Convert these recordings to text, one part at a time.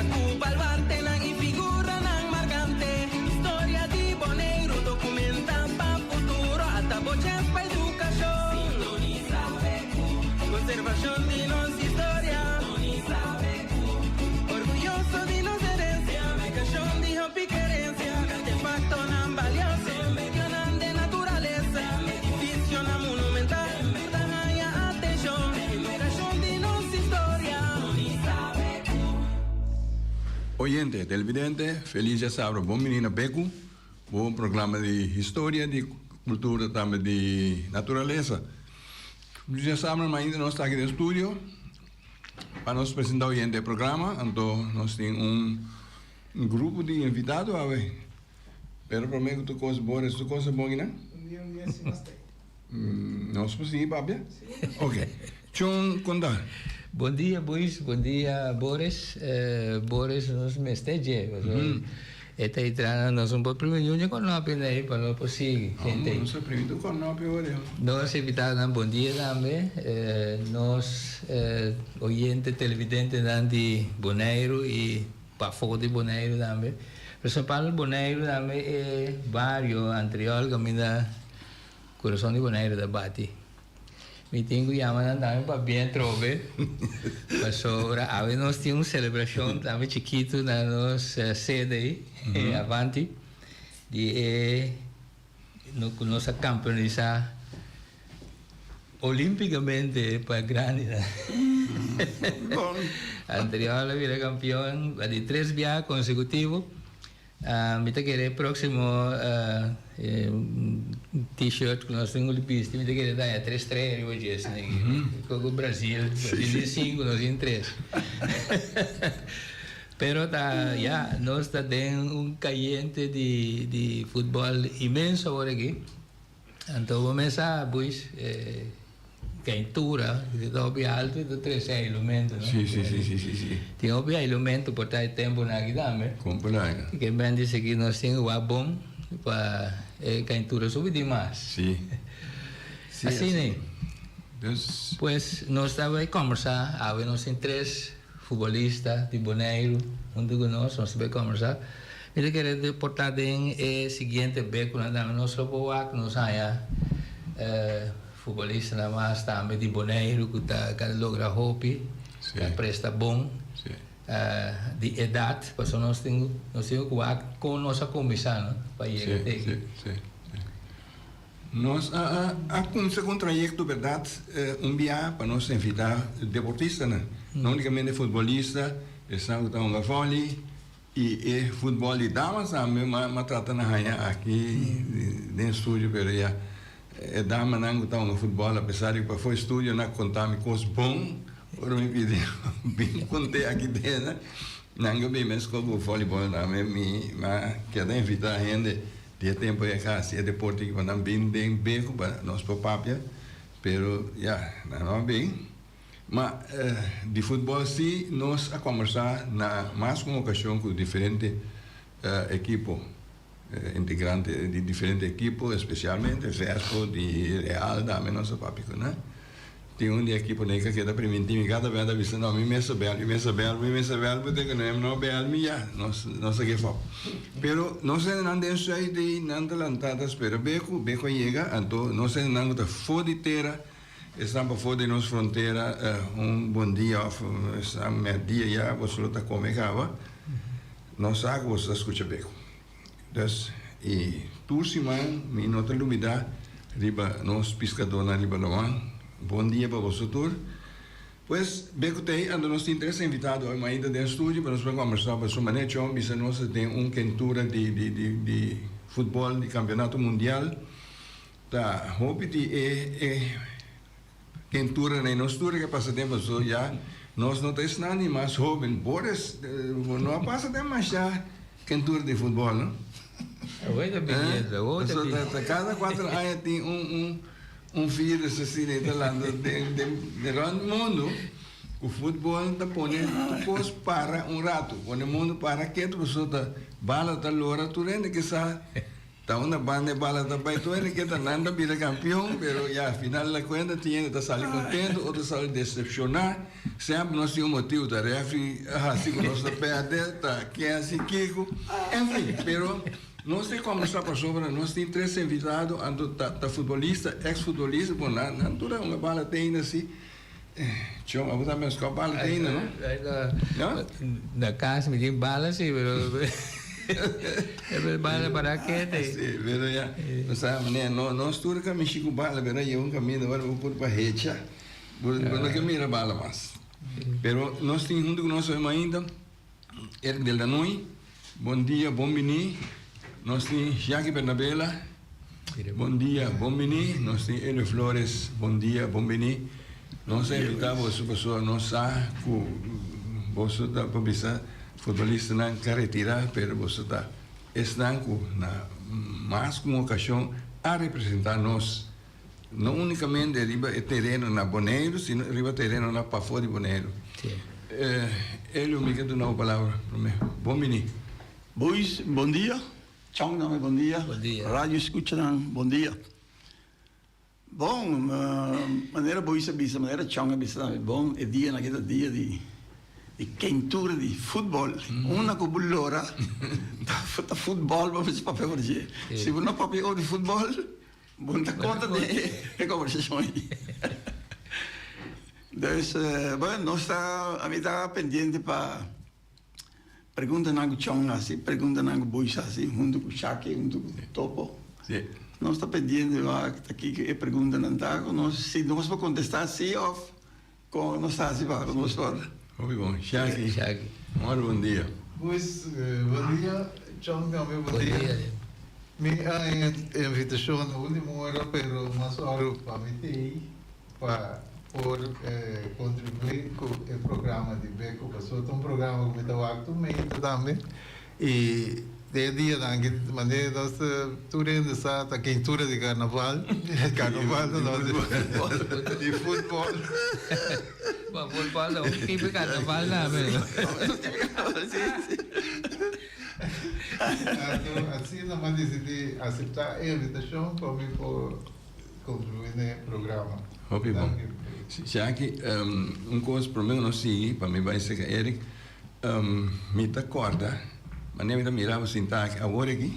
Konta ku baluartenan i figuranan markante. Historia di Boneiru dokumentá pa futuro. Ata bo chèns pa edukashon. Sintonisa BQ. Konservashon di nos historia. Sintonisa BQ. Orguyoso di nos herensia. Publikashon di hopi kerensia. Artefaktonan balioso. Medionan den naturalesa. Edifisionan monumental. Ta haña atenshon. Edukashon di nos historia. Oyente, televidente, felis djasabra, bon bini na Beku, bo programa di historia, di kultura, tambe di naturalesa. Djasabra mainta nos ta aki den studio pa nos presenta oyente e programa, anto nos tin un grupo di invitado awe. Pero prome ku tur kos Boris, tur kos a bon kinan? Un dia, un dia si nos ta. Nos por sigui papia? Ok. Chon konta. Bon dia Buis, bon dia Boris. Boris nos mester dje pasobra e ta entra na nos un por primi ñuña kònòpi nei pa nos por sigui hende. Nos a primi tur kònòpi ora. Nos invitadonan bon dia tambe. Nos oyente televidentenan di Boneiru i pafó di Boneiru tambe. Principal Boneiru tambe e bario Antriol kaminda Kurason di Boneiru ta bati. Mi tin ku yama nan tambe pa bien trobe pasobra awe nos tin un selebrashon tambe chikitu na nos sede ei Avanti di e ku nos a kampeonisá Olimpicamente pa grandinan. Antriol a bira campeon pa di tres biaha consecutivo. Mi ta kere e proximo T-shirt cu nos tin cu bisti mi ta kere daña tres strea riba djes. Cu Brasil, Brasil tin cinco, nos tin tres. Pero ta ya, nos ta den un cayente di futbol inmenso awor aki. Anto bo mes sa buis e keintura si ta hopi alto i ta trese ailumento no. Si si si si si si. Tin hopi ailumento por ta e temponan aki tambe. Kompra. Ke men di sigui nos tin wak bon pa e keintura subi di mas. Si. Si asina. Dus. Pues nos ta bai kombersa awe nos tin tres futbolista di Boneiru huntu ku nos, nos ta bai kombersa. Mi ta kere por ta den e siguiente bekunan tambe nos lo por wak nos haña futbolistanan mas tambe di Boneiru ku ta ka logra hopi, ta presta bon di edat pasobra nos tin nos tin ku wak kon nos a kuminsá no pa yega te aki. Nos a a kumsa ku un trayekto bèrdat un bia pa nos invitá deportistanan, no únikamente futbolista, esnan ku ta hunga vòli, I e futbol di damas tambe m'a trata na haña aki den studio pero ya e damanan ku ta hunga futbol apesar di ku pafó e studio nan a konta mi kos bon ora mi pidi bin kont'é aki den nan a bin meskos ku volleyball tambe mi m'a keda invitá hende di e tempu ei a hasi e deporte aki pa nan bin den beho pa nos por papia pero ya nan no a bin. Ma di futbol si nos a kombersá na mas ku un okashon ku diferente ekipo, integrante di diferente ekipo, espesialmente Vespo di Real tambe nos a papia ku nan. Tin un di e ekiponan ku a keda primintí mi kada bes ta bisa no mi mes a bèl, mi mes a bèl, mi mes a bèl, bo te ku nan no bèl mi ya, nos nos a give up. Pero nos hendenan den sùit ei nan ta lantá ta spera Beko, Beko a yega anto nos hendenan ku ta for di tera. Esnan pafó di nos frontera un bon dia of esnan mèrdia ya boso lo ta kome kaba, nos sa ku boso ta skucha beko. Dus i tur siman mi no ta lubidá riba nos piskadónan riba laman. Bon dia pa boso tur. Pues beko ta ei, anto nos tin tres invitado hoy mainta den studio pa nos por kombersá pasobra manera Chon bisa nos ta den un kentura di di di futbòl di kampionato mundial. Ta hopi di e e kenturanan i nos tur ke pasa tempu so ya nos no ta esnan di mas hoben. Boris bo no a pasa demashá kentura di futbòl no. Awor ta biniendo, awor ta biniendo. Ta kada kuater aña tin un un un virus asina i ta lanta den den den rònt mundu ku futbòl ta pone tur kos para un ratu, pone mundu para ketu pasobra ta bala ta lora tur hende ke sa. Ta unda banda e bala ta bai tur hende ke ta nan ta bira kampion pero ya final di kuenta tin hende ta sali kontento otro sali desepshoná semper nos tin un motibu ta refri a hasi ku nos ta pèrdè ta ke hasi kiko enfin pero nos tin kombersá pasobra nos tin tres invitado anto ta ta futbolista eks futbolista bon nan nan tur a hunga bala te ainda si Tjong abo tambe a skòp bala te ainda no? No? Na kas mi tin bala si pero e bala para kete. Si pero ya bo sa manera no nos tur ka mishi ku bala pero a yega un kaminda ora bo por pa hecha bo no ke mira bala mas. Pero nos tin huntu ku nos hoy mainta Eric del Danoy bon dia bon bini nos tin Jackie Bernabela bon dia bon bini nos tin Elio Flores bon dia bon bini nos a invita boso pasobra nos sa ku boso ta por bisa futbolistanan ka retira pero boso ta esnan ku na mas ku un okashon a representa nos no únikamente riba e tereno na Boneiru sino riba tereno na pafó di Boneiru. Elio mi ke duna bo palabra promé. Bon bini. Boys, bon dia. Chong tambe bon dia. Bon dia. Radio escuchanan bon dia. Bon, manera Boys a bisa, manera Chong a bisa tambe, bon e dianan aki ta dia di di keintura di futbol. Unda ku bo lora ta futbol bo mester papia for dje. Si bo no papia over di futbol, Bo no ta konta den e konversashon ei. Dus, bueno, nos ta, ami ta pendiente pa preguntanan ku Chong hasi, preguntanan ku Boys hasi, huntu ku Shaki, huntu ku Topo. Sí. Nos ta pendiente pa ta kiko e preguntanan ta, ku nos, si nos por kontestá sí òf kon nos ta hasi pa nos por. Hopi bon. Shaki. Shaki. Mòrdu bon dia. Boys, bon dia. Chong tambe bon dia. Bon dia. Mi a haña e invitashon na último ora pero mas ora pa mi t'ei pa por kontribuí ku e programa di Beko pasobra ta un programa ku mi ta wak tur meinta tambe i den e dianan aki manera nos ta tur hende sa ta keintura di karnaval, karnaval ta nos di futbòl. Bo futbòl ta un tipo di karnaval tambe. Anto asina m'a disidí aseptá e invitashon pa mi por kontribuí na e programa. Hopi bon. Shaki, un kos promé ku nos sigui, pa mi bai serka Eric, mi ta kòrda manera mi ta mira bo sintá aki awor aki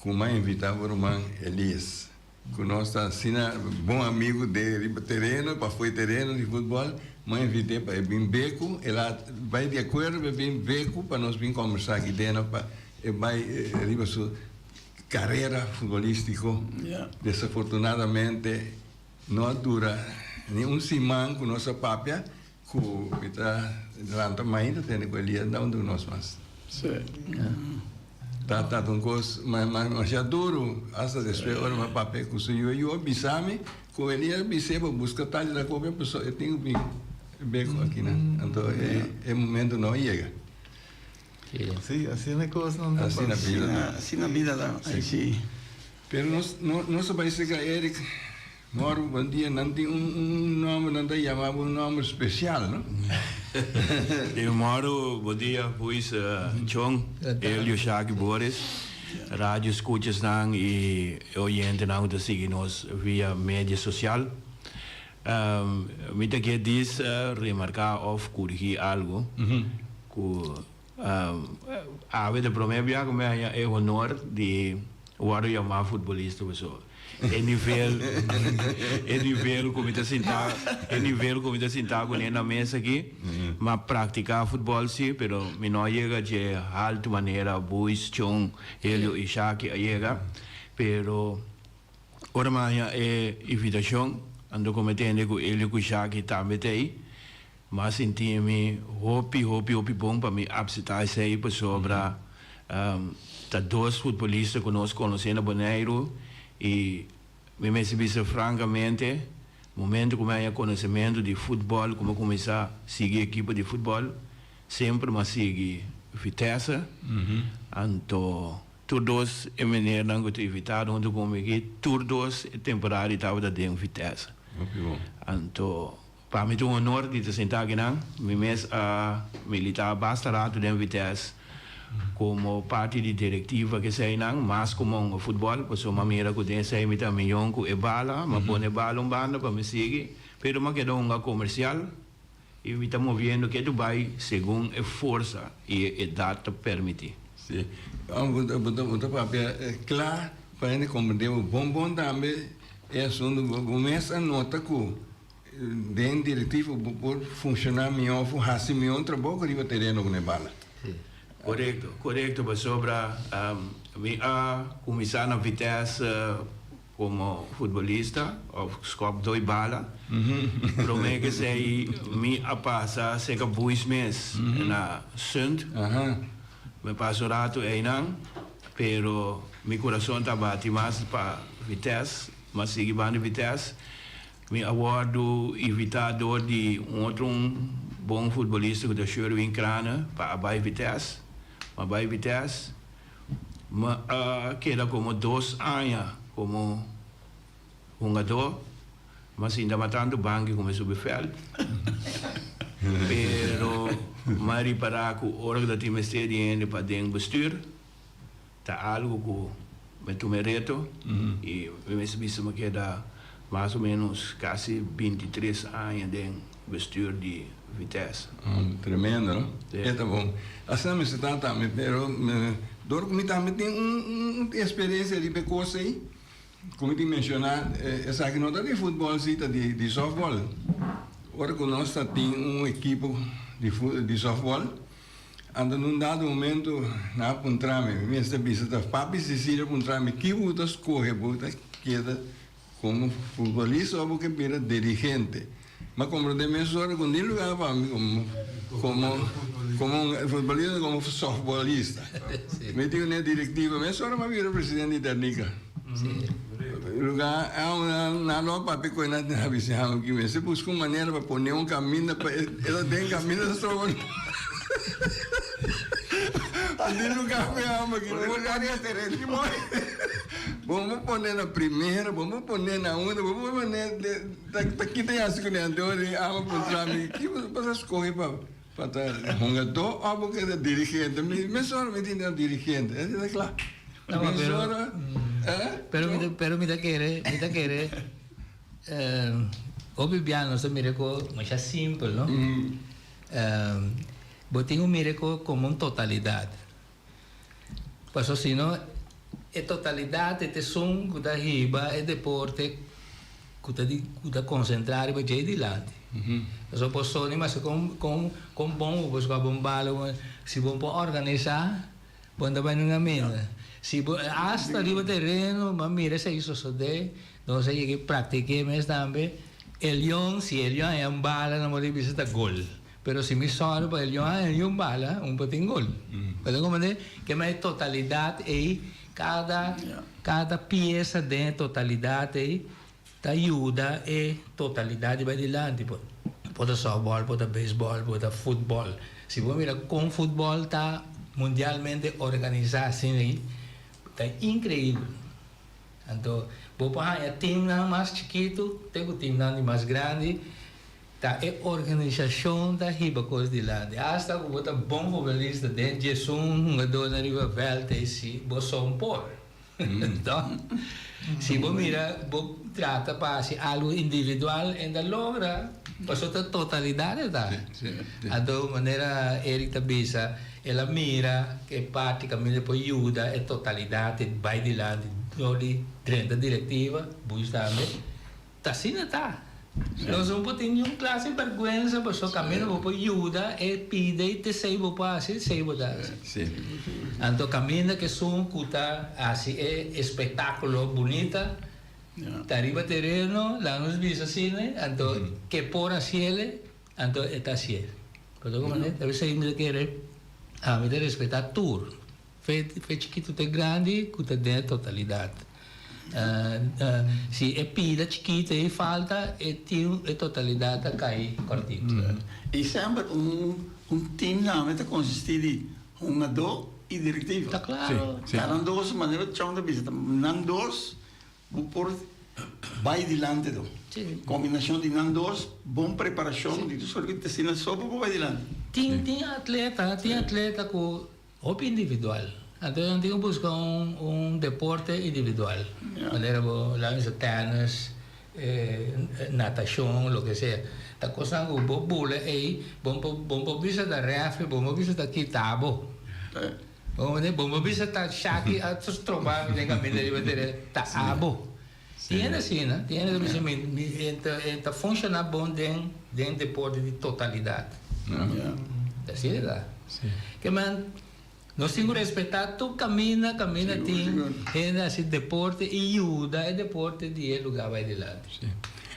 ku m'a invitá bo ruman Elias. Ku nos ta asina bon amigu de riba tereno, pafó e tereno di futbòl, mi a invit'é pa e bin beku. El a bai di akuerdo pa e bin beku pa nos bin kòmbersá aki deno pa e bai riba su karera futbolístiko. Desafortunadamente no a dura ni un siman ku nos a papia ku mi ta lanta mainta tende ku Elias no ta huntu ku nos mas. Ta ta un kos masha duru, asta despues ora mi a papia ku su yu, e yu a bisa mi ku Elias a bis'é pa buska tal di ta kopia pasobra e tin ku bin beko akinan. Anto e momento no a yega. Sí, asina e kosnan ta pasa. Asina bida ta. Asina bida ta, ai sí. Pero nos nos a bai serka Eric. Mor, bon dia. Nan tin un nomber, nan ta yama bo un nomber special, no? Di moro, bon dia, Puis, Chong, Elio, Shaki, Boris, radio scuchasnan y e oyentenan cu ta sigui nos via media social. Mi ta kier dis remarca of curigi algo cu Awe ta prome bia ku mi haña e honor di wòrdu yamá futbolista pasobra e nivel e nivel ku mi ta sintá e nivel ku mi ta sintá kuné na mesa aki m'a praktiká futbòl si pero mi no a yega dje haltu manera Buis, Chon, Helio i Shaki a yega pero ora mi a haña e invitashon anto ku mi tende ku Helio ku Shaki tambe ta ei. M'a sinti mi hopi hopi hopi bon pa mi apseta esei pasobra ta dos futbolista ku nos konosé na Boneiru i mi mester bisa frankamente momento ku mi haña konosementu di futbòl ku mi a kuminsá sigui ekipo di futbòl semper mi a sigui Vitesse anto tur dos e menernan ku ta invitado huntu ku mi aki tur dos e temporada di tabata den Vitesse anto Pa mi ta un honor di ta sinta akinan. Mi mes a milita basta ratu den Vitesse. Komo parti di direktiva ku eseinan, mas komo un futbòl, pasobra mi a mira ku den esei mi ta miyon ku e bala, mi a pone e bala un banda pa mi sigui, pero mi a keda hunga komersial i mi ta moviendo ketu bai segun e forsa i e edat ta permití. Sí. Bo ta papia kla pa hende komprendé bo bon bon tambe e asuntu. Bo mes a nota ku Den direktivo bo por funshoná mihó òf hasi mihó un trabou ku riba tereno ku no e bala. Korekto, korekto pasobra mi a kuminsá na Vitesse komo futbolista òf skòp doi bala. Promé ke esei mi a pasa serka Boys mes na Sint. Mi a pasa un ratu einan pero mi kurason ta bati mas pa Vitesse, mi a sigui banda Vitesse. Mi a wòrdu invitá dor di un otro un bon futbolista ku ta Sherwin Krane pa a bai Vitesse. Mi a bai Vitesse. Mi a keda komo dos aña komo hungadó. Mi a sinta mas tantu banki ku mi subi vèlt. Pero mi a ripará ku ora ku ta tin mester di hende pa den bestuur. Ta algo cu mi tuma e reto y mi mester bisa mi keda mas o menos casi 23 aña den bestuur di Vitesse. Tremendo, no? E ta bon. Asina mester ta tambe, pero dor cu mi tambe tin un experiencia riba e cos ey, cu mi tin menciona, esaki no ta di futbol si, ta di softball. Ora cu nos ta tin un ekipo di softball, Anto nun dado momento nan a puntra mi, mi mester bisa ta papi Cecilia a puntra mi, ki bo ta scoge, bo ta keda como futbolista o bo ke bira dirigente? Mi a comprende mesora cu ni lugar pa mi como como como un futbolista como softbolista. Mi tin un directiva mesora mi a bira presidente di Ternica. Lugar nan lo a papia cu nan a bisa ki mester busca un manera pa pone un caminda pa e ta den caminda ta stroba nos. Di lugar cu e amba ki bo por pone na primera bo por pone na unda bo por pone ta kita e hasi cune anto e amba puntra mi ki bo ta scoge pa ta hungador of bo keda dirigente mi mesora mi tin dirigente esei ta cla. No, pero, pero, mi, pero mi ta kere, mi ta kere, eh, hopi bia nos ta mira ko masha simpel, no? Mm. Eh, bo tin ku mira ko komo un totalidat. Paso si no, e totalidat e ta esun ku ta hiba e deporte ku ta di ku ta konsentrá riba dje dilanti. Pasobra por soni mester kon kon kon bon bo por scoha bon bala, si bo por organisá. Bo no ta bai nunca mira. Si bo hasta riba tereno bo a mira esei sosode, nos a yega i practiqué mes tambe. E leon, si e leon haña un bala nan por a bisa ta gol. Pero si mi sòru pa e leon haña un bala, un por tin gol. Bo ta comprende? Kema e totalidad ei, cada cada pieza den e totalidad ei ta yuda e totalidad di bai dilanti. Por ta softball, por ta baseball, por ta futbol. Si bo mira kon futbol ta mundialmente organisá asina ei, ta inkreibel. Anto bo por haña timnan mas chikitu te ku timnan di mas grandi, ta e organisashon ta hiba kos dilanti. Asta ku bo ta bon futbolista den diesun hungadónan riba vèlt ei si bo son por. Toch? Si bo mira, bo trata pa hasi algo individual en ta logra, pasobra ta totalidad e ta. Anto manera Eric ta bisa, el a mira ke parti kaminda por yuda e totalidad e bai dilanti dor di drenta directiva, Bush tambe. Ta asina ta. Nos no por tin niun clase di berguensa pasobra caminda bo por yuda e pida y te esey bo por haci, esey bo ta haci. Anto caminda cu esun cu ta haci e espectaculo bunita ta riba tereno, laga nos bisa asina, anto ke por haciele, anto e ta haciele. Bo ta comprende? Ta esey mi ta kere, ami ta respeta tur. Fe fe chikitu te grandi ku ta den e totalidat. Si e pida chikitu ei falta, e tin e totalidat ta kai kòrtitu. I semper un un team tambe ta konsistí di hungadó i direktiva. Ta klaro. Ta nan dos, manera Chon ta bisa, ta nan dos bo por bai dilanti do. Kombinashon di nan dos, bon preparashon di tur sort ku ta asina so bo por bai dilanti. Tin tin atleta, tin atleta ku. Hopi individual. Anto nan tin ku buska un un deporte individual. Manera bo laga bisa tennis, natashon, loke sea. Ta kosnan ku bo bula ei, bo bo bo por bisa ta refri, bo por bisa ta kita bo. Bo por bisa ta Shaki a stroba mi den kaminda riba tere, ta abo. Tin hende asina, tin hende ta bisa mi mi e ta e ta funshoná bon den den deporte di totalidat. Ta asina ta. Ke men nos tin ku respetá tur kaminda kaminda tin hende hasi deporte i yuda e deporte di e lugá bai dilanti.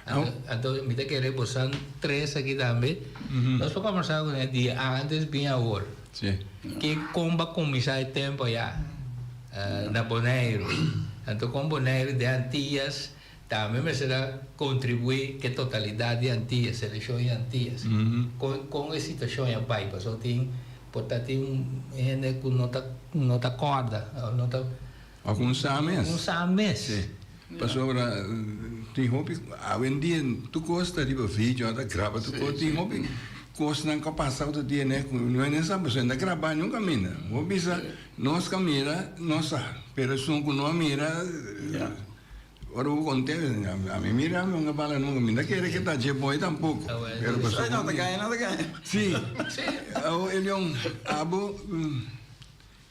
Anto anto mi ta kere bosan tres aki tambe nos por kombersá ku nan di antes bin awor. Ke kon bo a kuminsá e tempu ayá na Boneiru? Anto kon Boneiru den Antillas tambe mester a kontribuí ku e totalidat di Antillas, selekshon di Antillas? Kon kon e situashon a bai? Pasobra tin por ta tin hende ku no ta no ta kòrda òf no ta. Òf un sa mes. Un sa mes. Sí. Pasobra tin hopi, awendia tur kos ta riba video, ta graba tur kos, tin hopi kosnan ku a pasa otro dia ne ku no hende sa pasobra no ta graba niun kaminda. Bo bisa nos ka mira nos sa, pero esun ku no a mira ora bo kont'é ami mira mi no bala nunka, mi no ta kere ke ta dje boi tampoko. Pero pasobra Sí, awor Elion abo.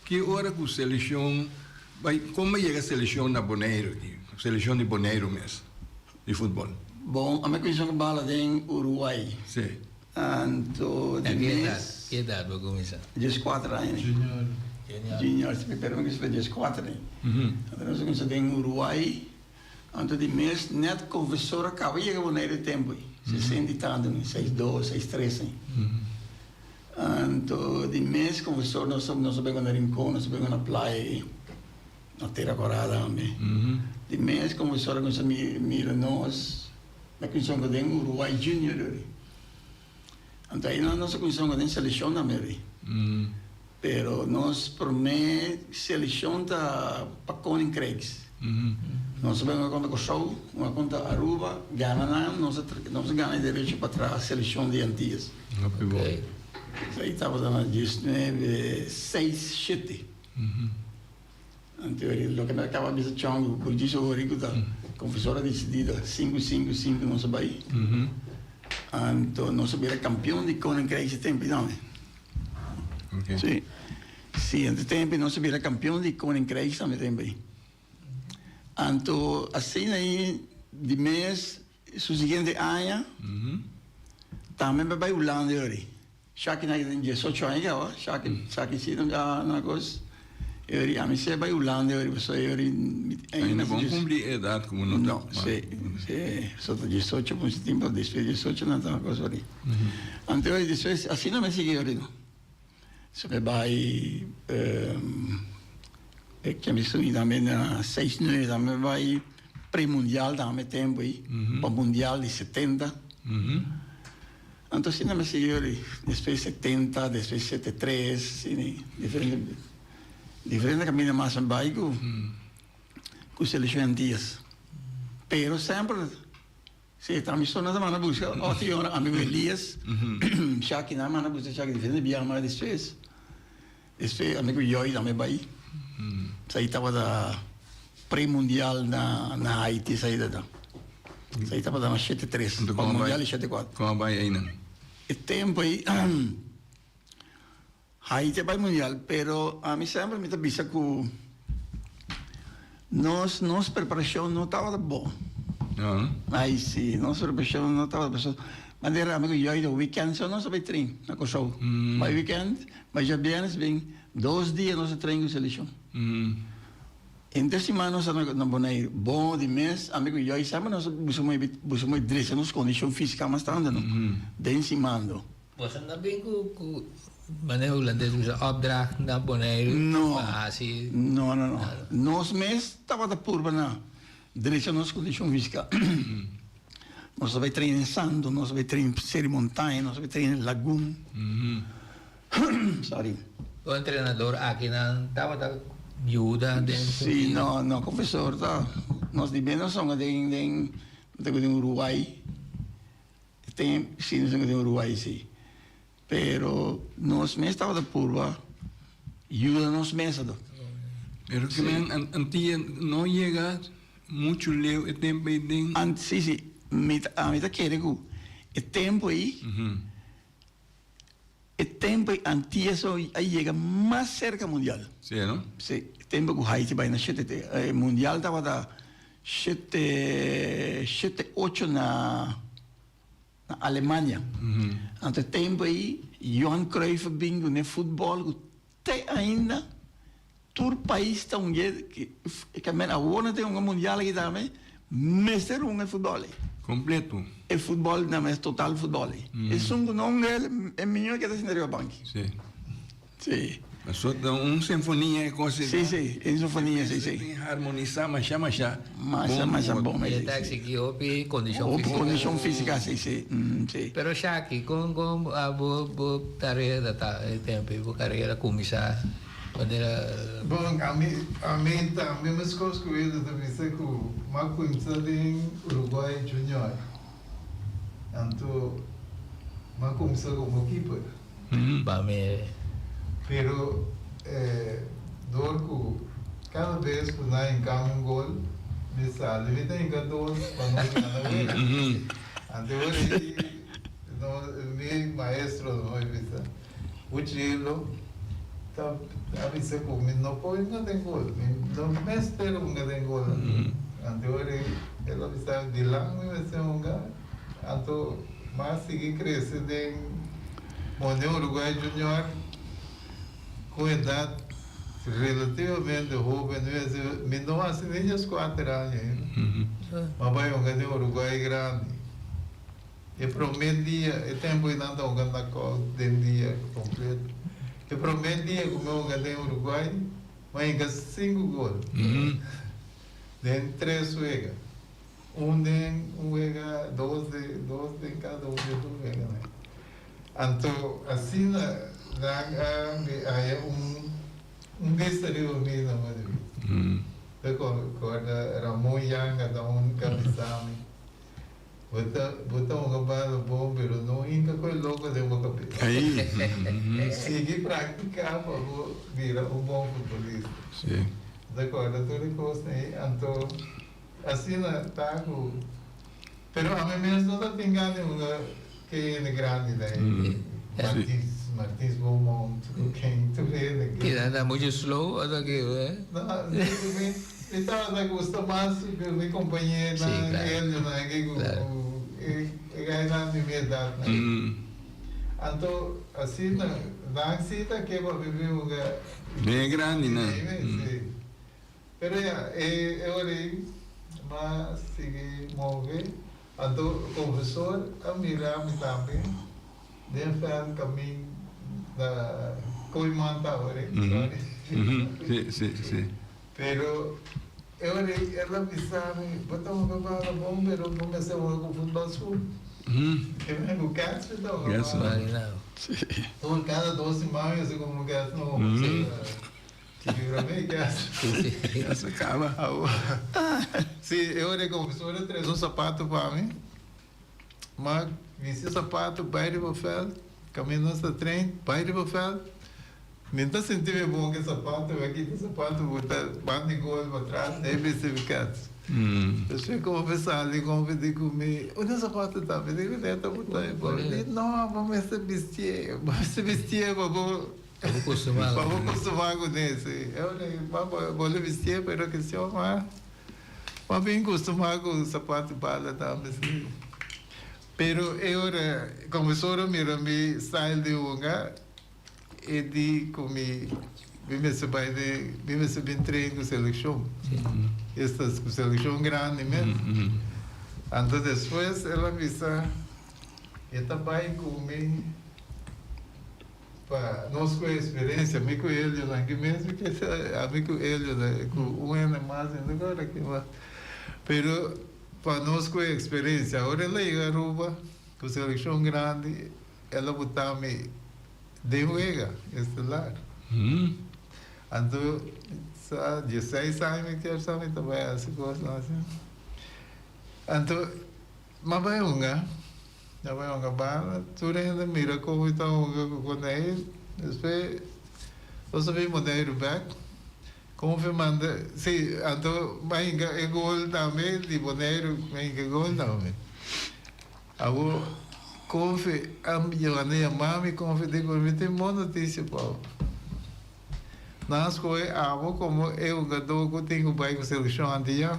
Ki ora ku selekshon bai kon bai yega selekshon na Boneiru aki, selekshon di Boneiru mes di futbol? Bon, ami kuminsá ku bala den Uruguay. Sí. Anto di Ki edat, mes. ki edat bo kuminsá? Dieskuater aña. Junior. Junior. Junior, si, pero mi kuminsá dieskuater aña. Anto nos a kuminsá den Uruguay. Anto di mes nèt konfesor a kaba yega Boneiru e tempu ei, sesenta i tantu, seis dos, seis tres aña. Anto di mes konfesor nos nos a bego na Rincon, nos a bego na playa ei, na Tera Kòrá tambe. Di mes konfesor a kuminsá mira nos, a kuminsá hunga den Uruguay Junior yori. Anto einan nos a kuminsá hunga den selekshon tambe yori. Pero nos promé selekshon ta pa Koninkrijks. Nos a bai hunga kontra Kòrsou, hunga kontra Aruba, gana nan, nos a nos a gana e derecho pa traha selekshon di Antillas. Hopi bon. Esei tabata na diesnuebe seis shete. Anto loke mi a kaba bisa Chong ku djis ora ku ta konfesor a disidí ta sinku sinku sinku nos a bai. Anto nos a bira kampion di Koninkrijks e tempu tambe. Sí. Sí, anto tempu nos a bira kampion di Koninkrijks tambe tempu ei. Anto asina ei di mes su siguiente aña tambe mi a bai Hulanda yori. Shaki na tin diesocho aña kaba, Shaki, Shaki si na na kos. Yori ami si a bai Hulanda yori pasobra yori mi Ainda bon kumpli e edat ku bo no ta. No, sí, sí, so ta diesocho ku si tin pa despues diesocho nan ta na kos yori. Anto yori despues asina mi a sigui yori no. So mi bai e ke mi suni tambe na seis nuebe tambe mi bai pre mundial tambe tempu ei pa mundial di setenta. Anto asina mi a sigui yori despues setenta despues sete tres asina diferente diferente kaminda mas mi bai ku ku selekshon Antillas pero semper Si ta mi so nan ta manda buska otro yora amigo Elias Shaki nan a manda buska Shaki diferente biaha mas despues despues amigo Yoy tambe bai esai tabata pre mundial na na Haiti esai ta esai tabata na shete tres pa mundial di shete kuater. Kon a bai einan? E tempo ei Haiti a bai mundial pero ami semper mi ta bisa ku nos nos preparashon no tabata bon. Ai si nos preparashon no tabata bon manera ami ku Yoy ta weekend so nos a bai train na Kòrsou bai weekend bai djabièrnes bin dos dia nos a train ku selekshon henter siman nos a na Boneiru bon di mes ami ku Yoy semper nos a buska buska moe drecha nos kondishon físika mas tantu no den siman do. Boso no bin ku ku manera hulandes usa opdracht na Boneiru No, pa hasi no, no, no. Nos mes tabata purba na drecha nos kondishon físika. Nos a bai train den santu, nos a bai train seri montaña, nos a bai train den lagun. Sorry. Bo entrenador akinan tabata yuda den Sí, no, no, konfesor ta. Nos di bien nos songa den den den Uruguay. Tem si nos den Uruguay si. Pero nos mes tabata purba. Yuda nos mes anto. Pero ke men Antia no yega muchu leu e tempu ei den. Ant si si mi ta ami ta kere ku e tempu ei e tempu ei Antia so a yega mas serka mundial. Si no? Si e tempu ku Haiti bai na shete te e mundial tabata shete shete ocho na. Na Alemania. Anto e tempu ei Johan Cruyff a bin ku ne futbòl ku te ainda tur pais ta hunga e kamen awor nan ta hunga mundial aki tambe mester hunga e futbòl ei. Kompleto. E futbòl nan mes total futbòl ei. Esun ku no hunga el e miño e keda sinta riba banki. Si. Si. Paso ta un sinfonia e cos Si, si, e sinfonia, si, si. Tin harmonisa masha, masha. Masha, masha bon. E ta exigi hopi condicion fisica. Hopi condicion fisica, si, si, si. Pero Shaki, con con bo bo carera ta e tempo bo carera cuminsa manera. Bon, ami ami tambe mescos cu Edo ta bisa cu m'a cuminsa den Uruguay Junior. Anto m'a cuminsa como keeper. Pa mi. Pero dor ku kada bes ku nan hinka un gol, mi sali mi ta hinka dos pa nos gana wega. Ante ora ei mi maestro no a bisa, Uchilo ta a bisa ku mi no por hinka den gol, mi no mester hunga den gol. Ante ora ei el a bisa dilan mi mester hunga. Anto mas sigui crece den Mone Uruguay Junior cu edad relativamente hoben, mi no haci ni diescuater aña ainda, ma bay hunga den Uruguay grandi. E prome dia, e tempo ei nan ta hunga knockout den dia completo. E prome dia cu mi hunga den Uruguay, mi a hinca cinco gol den tres wega. Un den un wega, dos den, dos den kada un di tur weganan. Anto asina nan a mi haya un un bista riba mi na modo di bista. Ta corda Ramon Yanga ta un ka bisa mi, Bo ta bo ta hunga bala bon pero no hinka cu e loco den bo cabes. Sigui practica pa bo bira un bon futbolista. Ta corda tur e cosnan ey. Anto. Asina ta cu pero ami mes no ta tin gana di hunga ke hende grandi na e Martins Martins Beaumont cu ken tur hende ke. Keda ta mucho slow o ta ke eh? No mi mi tabata gusta mas cu mi compañeronan Elionan ke cu e gainan di mi edadnan. Anto asina nan si ta ke pa mi bin hunga. Den e grandinan. Si. Pero ya, e ora ei m'a sigui move, anto profesor a mira mi tambe den veld kamin na Kooiman Tower, sorry. Sí, sí, sí. Pero e ora ei el a bisa mi, bo ta hunga bala bon, pero bo mester hunga ku futbal school. E mester ku Cats mi ta hunga bala. Tur kada dos siman yo si komo Cats no hunga. Ya se caba. Sí, e ora e confesor a trece un sapato pa mi. Ma bisti e sapato, bai riba veld, caminda nos ta train, bai riba veld. Mi no ta sinti mi bon cu e sapato, mi a kita e sapato bota banda di gol pa tras, e bisti mi cats. Despues confesor a sali, confesor di cu mi, unda e sapato ta? Mi di cu ta bota e bo. Di, no, bo mester bistié, bo mester bistié pa bo. Pa bo costumá. Pa bo costumá cu ne, si. Eu le ma bo le bistié, pero cuestion ma ma bin costumá cu sapato bala tambe, si. Pero e ora confesor a mira mi style di hunga, e di cu mi mi mester bai den mi mester bin train cu seleccion. Esta cu seleccion grandi mes. Anto despues el a bisa e ta bai cu mi. Pa nos ku experiencia, mi ku Elionan ki mes mi ke sa, ami ku Elionan ku un hende mas mi no kòrda ken mas, pero pa nos ku experiencia, ora el a yega Aruba ku seleccion grandi el a buta mi den wega estelar, anto sa dieseis aña mi kier sa mi ta bai hasi kosnan asina, anto mi a bai hunga. Na bai hunga bala, tur hende mira kon mi ta hunga ku konei. Despues Nos a bin Boneiru bek. Konfi manda, si, anto m'a hinka e gol tambe di Boneiru, m'a hinka e gol tambe. Awor Konfi a manda yama mi, Konfi di ku mi tin bon notisia pa bo. Nan a skohe abo komo e hugadó ku tin ku bai ku selekshon antiyano.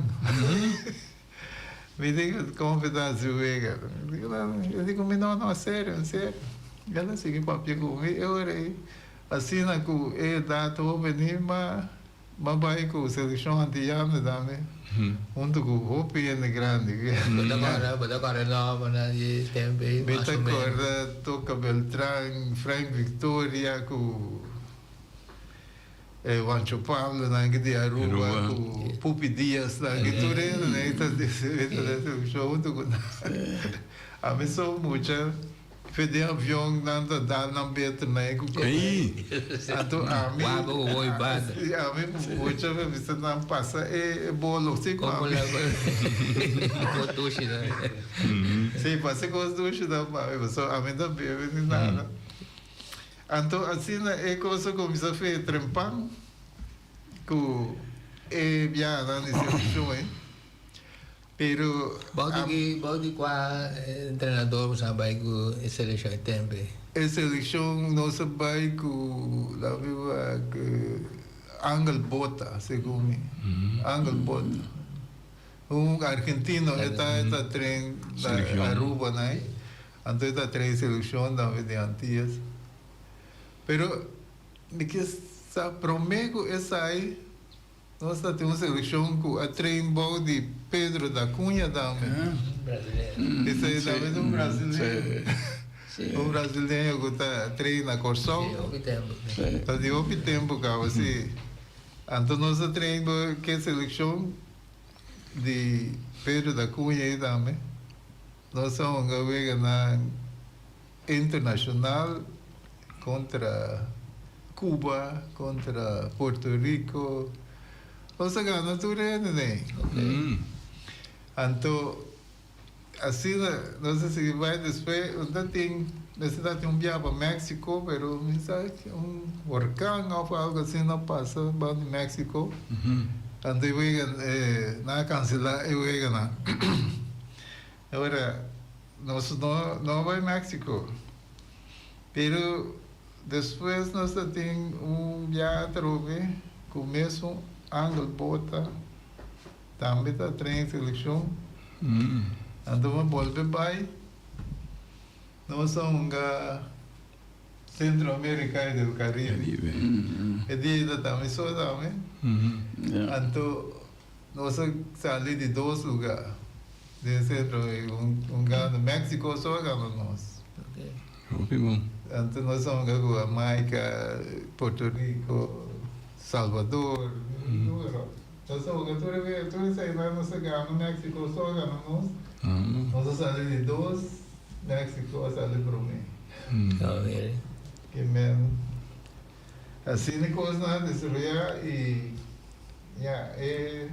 Mi di ku Konfi ta hasi wega. Mi di ku mi no, no, serio, en serio. El a sigui papia ku mi e ora ei. Asina ku e edat hopi ma ma bai ku selekshon antiyano tambe huntu ku hopi hende grandi. Bo ta kòrda bo ta kòrda nòmbernan di e tempu ei Mi mas ta o ménos? kòrda Toca Beltran, Frank Victoria ku e Juancho Pablo nan ki di Aruba ku Pupi Diaz nan ki tur hende nan ei ta ta den selekshon huntu ku nan. Ami so mucha. Fe den avion nan ta dal nan beter na e ku Ei! Anto ami Waba ku hoy banda. Si ami mucha be bisa nan pasa e bolo si ku Como ami. la kos dushi nan. Si pasa e kos dushi nan pa mi pasobra ami ta bebe ni nada. Anto asina e kos a kuminsa fe trempan ku e biahanan di selekshon ei. Pero Bou di ki bou di kua entrenador boso a bai ku e selekshon e tempu ei? E selekshon nos a bai ku laat mi wak Angel Bota segun mi Angel Bota un argentino e ta e ta train na Aruba nai anto e ta train selekshon tambe di Antillas pero mi ke sa prome ku esai. Nos ta tin un selekshon ku a train bou di Pedro da Cunha tambe. Esei tambe ta un brasileño. Un brasileño ku ta train na Kòrsou. Ta di hopi tempu kaba, si. Anto nos a train bou ke selekshon di Pedro da Cunha ei tambe. Nos a hunga weganan internashonal kontra Cuba, kontra Puerto Rico. Nos a gana tur hende nei. Anto asina nos a sigui bai despues un ta tin mester ta tin un biaha pa Mexico pero mi sa un horkan of algo asina a pasa banda di Mexico anto e wega nan a cancela e weganan. Ora nos no no a bai Mexico pero despues nos ta tin un biaha atrobe cu mesun Angel Bota tambe ta train seleccion anto mi a bolbe bai nos a hunga Centro America y del Caribe e dia ta tambe so tambe anto Nos a sali di dos luga den centro un gana Mexico so a gana nos. Hopi bon. Anto nos a hunga cu Jamaica, Puerto Rico, Salvador, nos a hunga tur e tur eseinan nos a gana Mexico so a gana nos. Nos a sali di dos, Mexico a sali prome. Amen. Asina e kosnan a desaroyá i ya e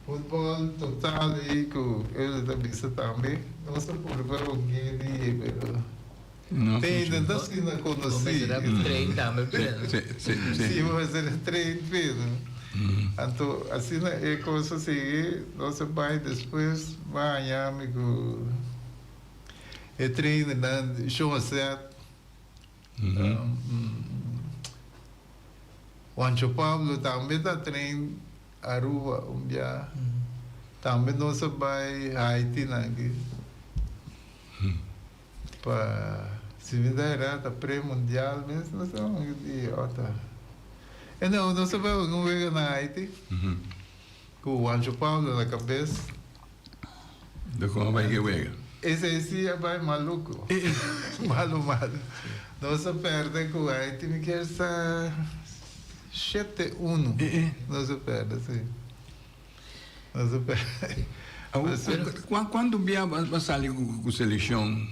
futbòl total ei ku Euler ta bisa tambe nos a purba un ke dia pero te ainda ta asina konosí. Si bo mester a train pero anto asina e kos a sigui nos a bai despues bo a haña mi ku e trainernan Shon Seth. Juancho Pablo tambe ta train Aruba un bia. Tambe nos a bai Haiti nan aki pa si mi ta era ta pre mundial mes no sa un di ota. E no nos a bai un wega na Haiti ku Juancho Pablo na kabes. De kon a bai ke wega? Esei si a bai maluco. Malu malu. Nos a perde ku Haiti mi kier sa shete uno. Nos a perde si. Nos a perde. Cuanto bia bo a sali ku seleccion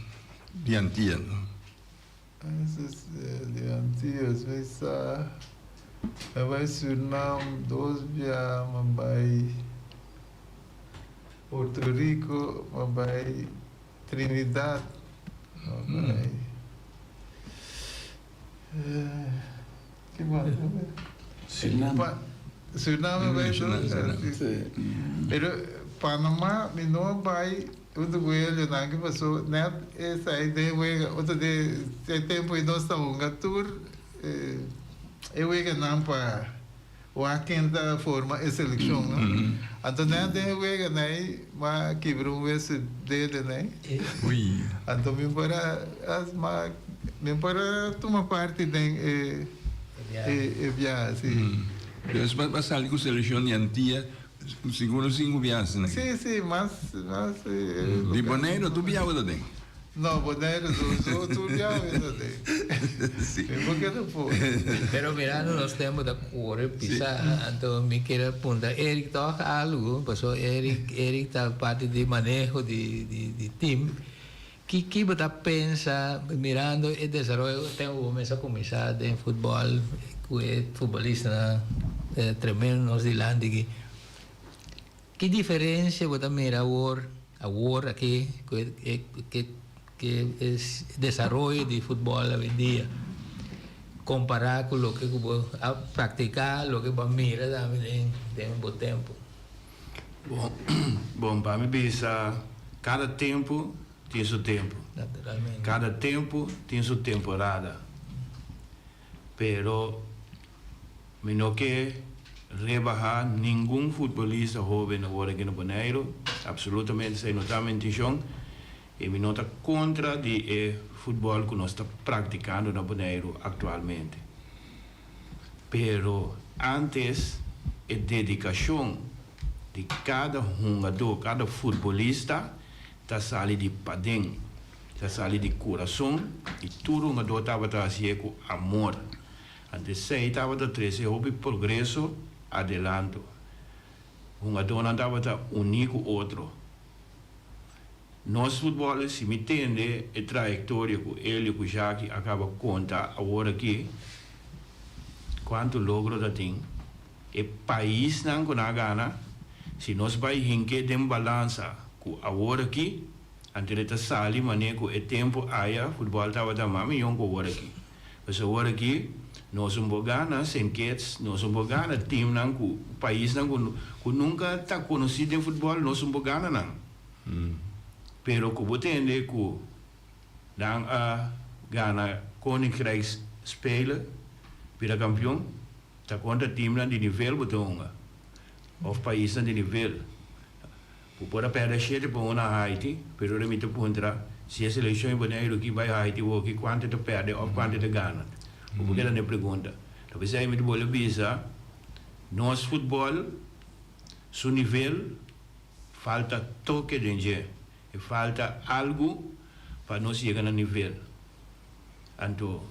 di Antia? Di Antillas mi sa mi bai Surinam dos bia mi bai Puerto Rico mi bai Trinidad mi bai. Ki mas? Suriname. Suriname bai tur. Pero Panama mi no a bai huntu ku elionan ke paso net esai den wega otro de e tempo ei nos ta hunga tur e weganan pa wak ken ta forma e selekshon no. Anto net den e weganan ei m'a kibra un wes su dedenan ei. Anto mi por a mi por a tuma parti den e e biaha si. Pues bo a sali ku selekshon di Antia sigur sinku biaha asina? Si si mas mas. Di Boneiru tur biaha bo ta den? No, Boneiru sowieso tur biaha mi ta den. Si. Mi por keda for. Pero mirando nos tempo ta kore pisa anto mi kier a puntra Eric tog algu pasobra Eric Eric ta parti di maneho di di team. Ki ki bo ta pensa mirando e desaroyo tempo bo mes a kuminsá den futbòl ku e futbolistanan tremendo nos dilanti aki? Ki diferensia bo ta mira awor awor aki ku e ku e desaroyo di futbòl awendia kompará ku loke ku bo a praktiká loke bo a mira tambe den den bo tempu? Bon, bon pa mi bisa kada tempu tin su tempu. Naturalmente. Kada tempu tin su temporada. Pero mi no ke rebaha ningun futbolista hoben awor aki na Boneiru, absolutamente esei no ta mi intencion y mi no ta kontra di e futbol ku nos ta praktikando na Boneiru aktualmente. Pero antes e dedikashon di kada hungadó, kada futbolista ta sali di paden, ta sali di kurason i tur hungadó tabata hasié ku amor. Anto esei tabata trese hopi progreso adelanto. Hungadónan tabata uní ku otro. Nos futbòl, si mi tende e trayektoria ku Elio ku Jackie a kaba konta awor aki, kuantu logro ta tin, e paisnan ku nan a gana, si nos bai hink'é den balansa ku awor aki, anto e ta sali manera ku e tempu aya futbòl tabata mas miyon ku awor aki. Pasobra awor aki nos un por gana Saint Kitts, nos un por gana teamnan ku paisnan ku nunka ta konosí den futbòl, nos un por gana nan. Pero ku bo tende ku nan a gana Koninkrijksspelen, bira kampion, ta kontra teamnan di nivel bo ta hunga, òf paisnan di nivel. Bo por a pèrdè shete pa un na Haiti, pero ora mi ta puntra si e selekshon di Boneiru ki bai Haiti woki kuantu ta pèrdè òf kuantu ta gana. Bo por keda na e pregunta. Ta p'esei mi ta bolbe bisa, nos futbòl su nivel Falta toke den dje. E falta algu pa nos yega na nivel. Anto,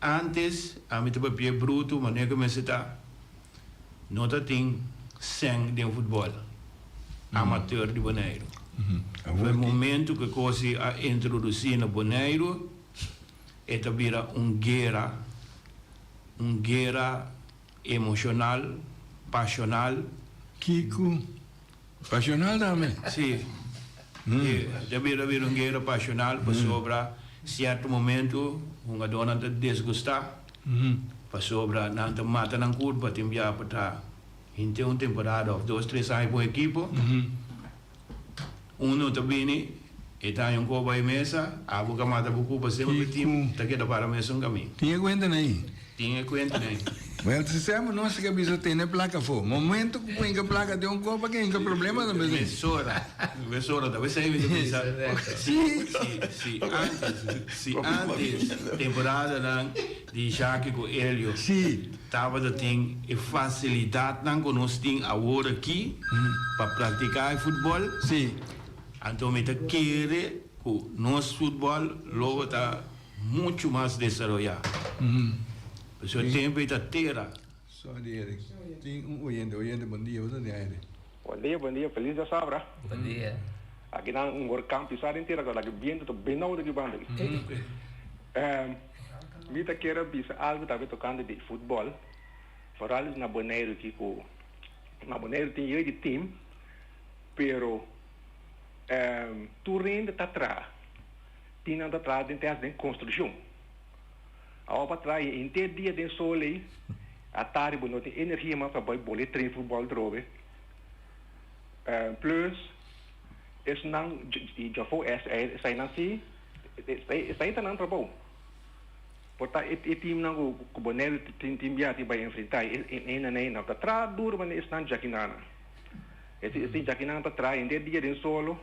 antes ami ta papia brutu manera ku mester ta, no ta tin sèn den futbòl amateur di Boneiru. Fu e momentu ku e kos a introdusí na Boneiru, e ta bira un guera, un guera emoshonal, pashonal. Kiko? Pasional tambe? Sí. Ta bira bira un guera pasional pasobra cierto momento hungadornan ta desgusta pasobra nan ta mata nan curpa tin bia pa ta henter un temporada of dos tres aña pa un ekipo. Uno ta bini e ta haña un koba e mesa, abo ka mata bo kupa semper bo team ta keda para mesun kamin. Tin e kuenta na ei? Tin e kuenta na ei. Wel, si semper nos ke bisa tene plaka afó. Momento ku bo hinka plaka den un kopa ke hinka problema tambe den. Mesora, mesora ta pesei mi ta bisa. Si. Si, si antes, si antes temporadanan di Jackie ku Elio. Si. Tabata tin e facilidadnan cu nos tin awor aki pa practica e futbol. Sí. Anto mi ta kere cu nos futbol lo ta mucho mas desaroya. Pasobra e tempo ei ta tera. Sorry Eric. Tin un oyente. Oyente bon dia. Bo ta den aire. Bon dia, bon dia. Feliz dia sabra. Bon dia. Aki nan un horcan pisa den tera cu biento ta benauw aki banda aki. Mi ta kier a bisa algu tambe tokante di futbòl, foral na Boneiru aki ku na Boneiru tin yei di tim, pero tur hende ta traha, tin nan ta traha den tèst den konstrukshon. Awor pa traha henter dia den sol ei, atardi bo no tin energia mas pa bai bole train futbòl atrobe. Plus esnan di djafó esainan si, esai ta nan trabou. Por ta e teamnan ku Boneiru tin bia tin bai enfrentá einan einan ta traha duru manera esnan djakinannan. Esnan djakinannan ta traha henter dia den solo,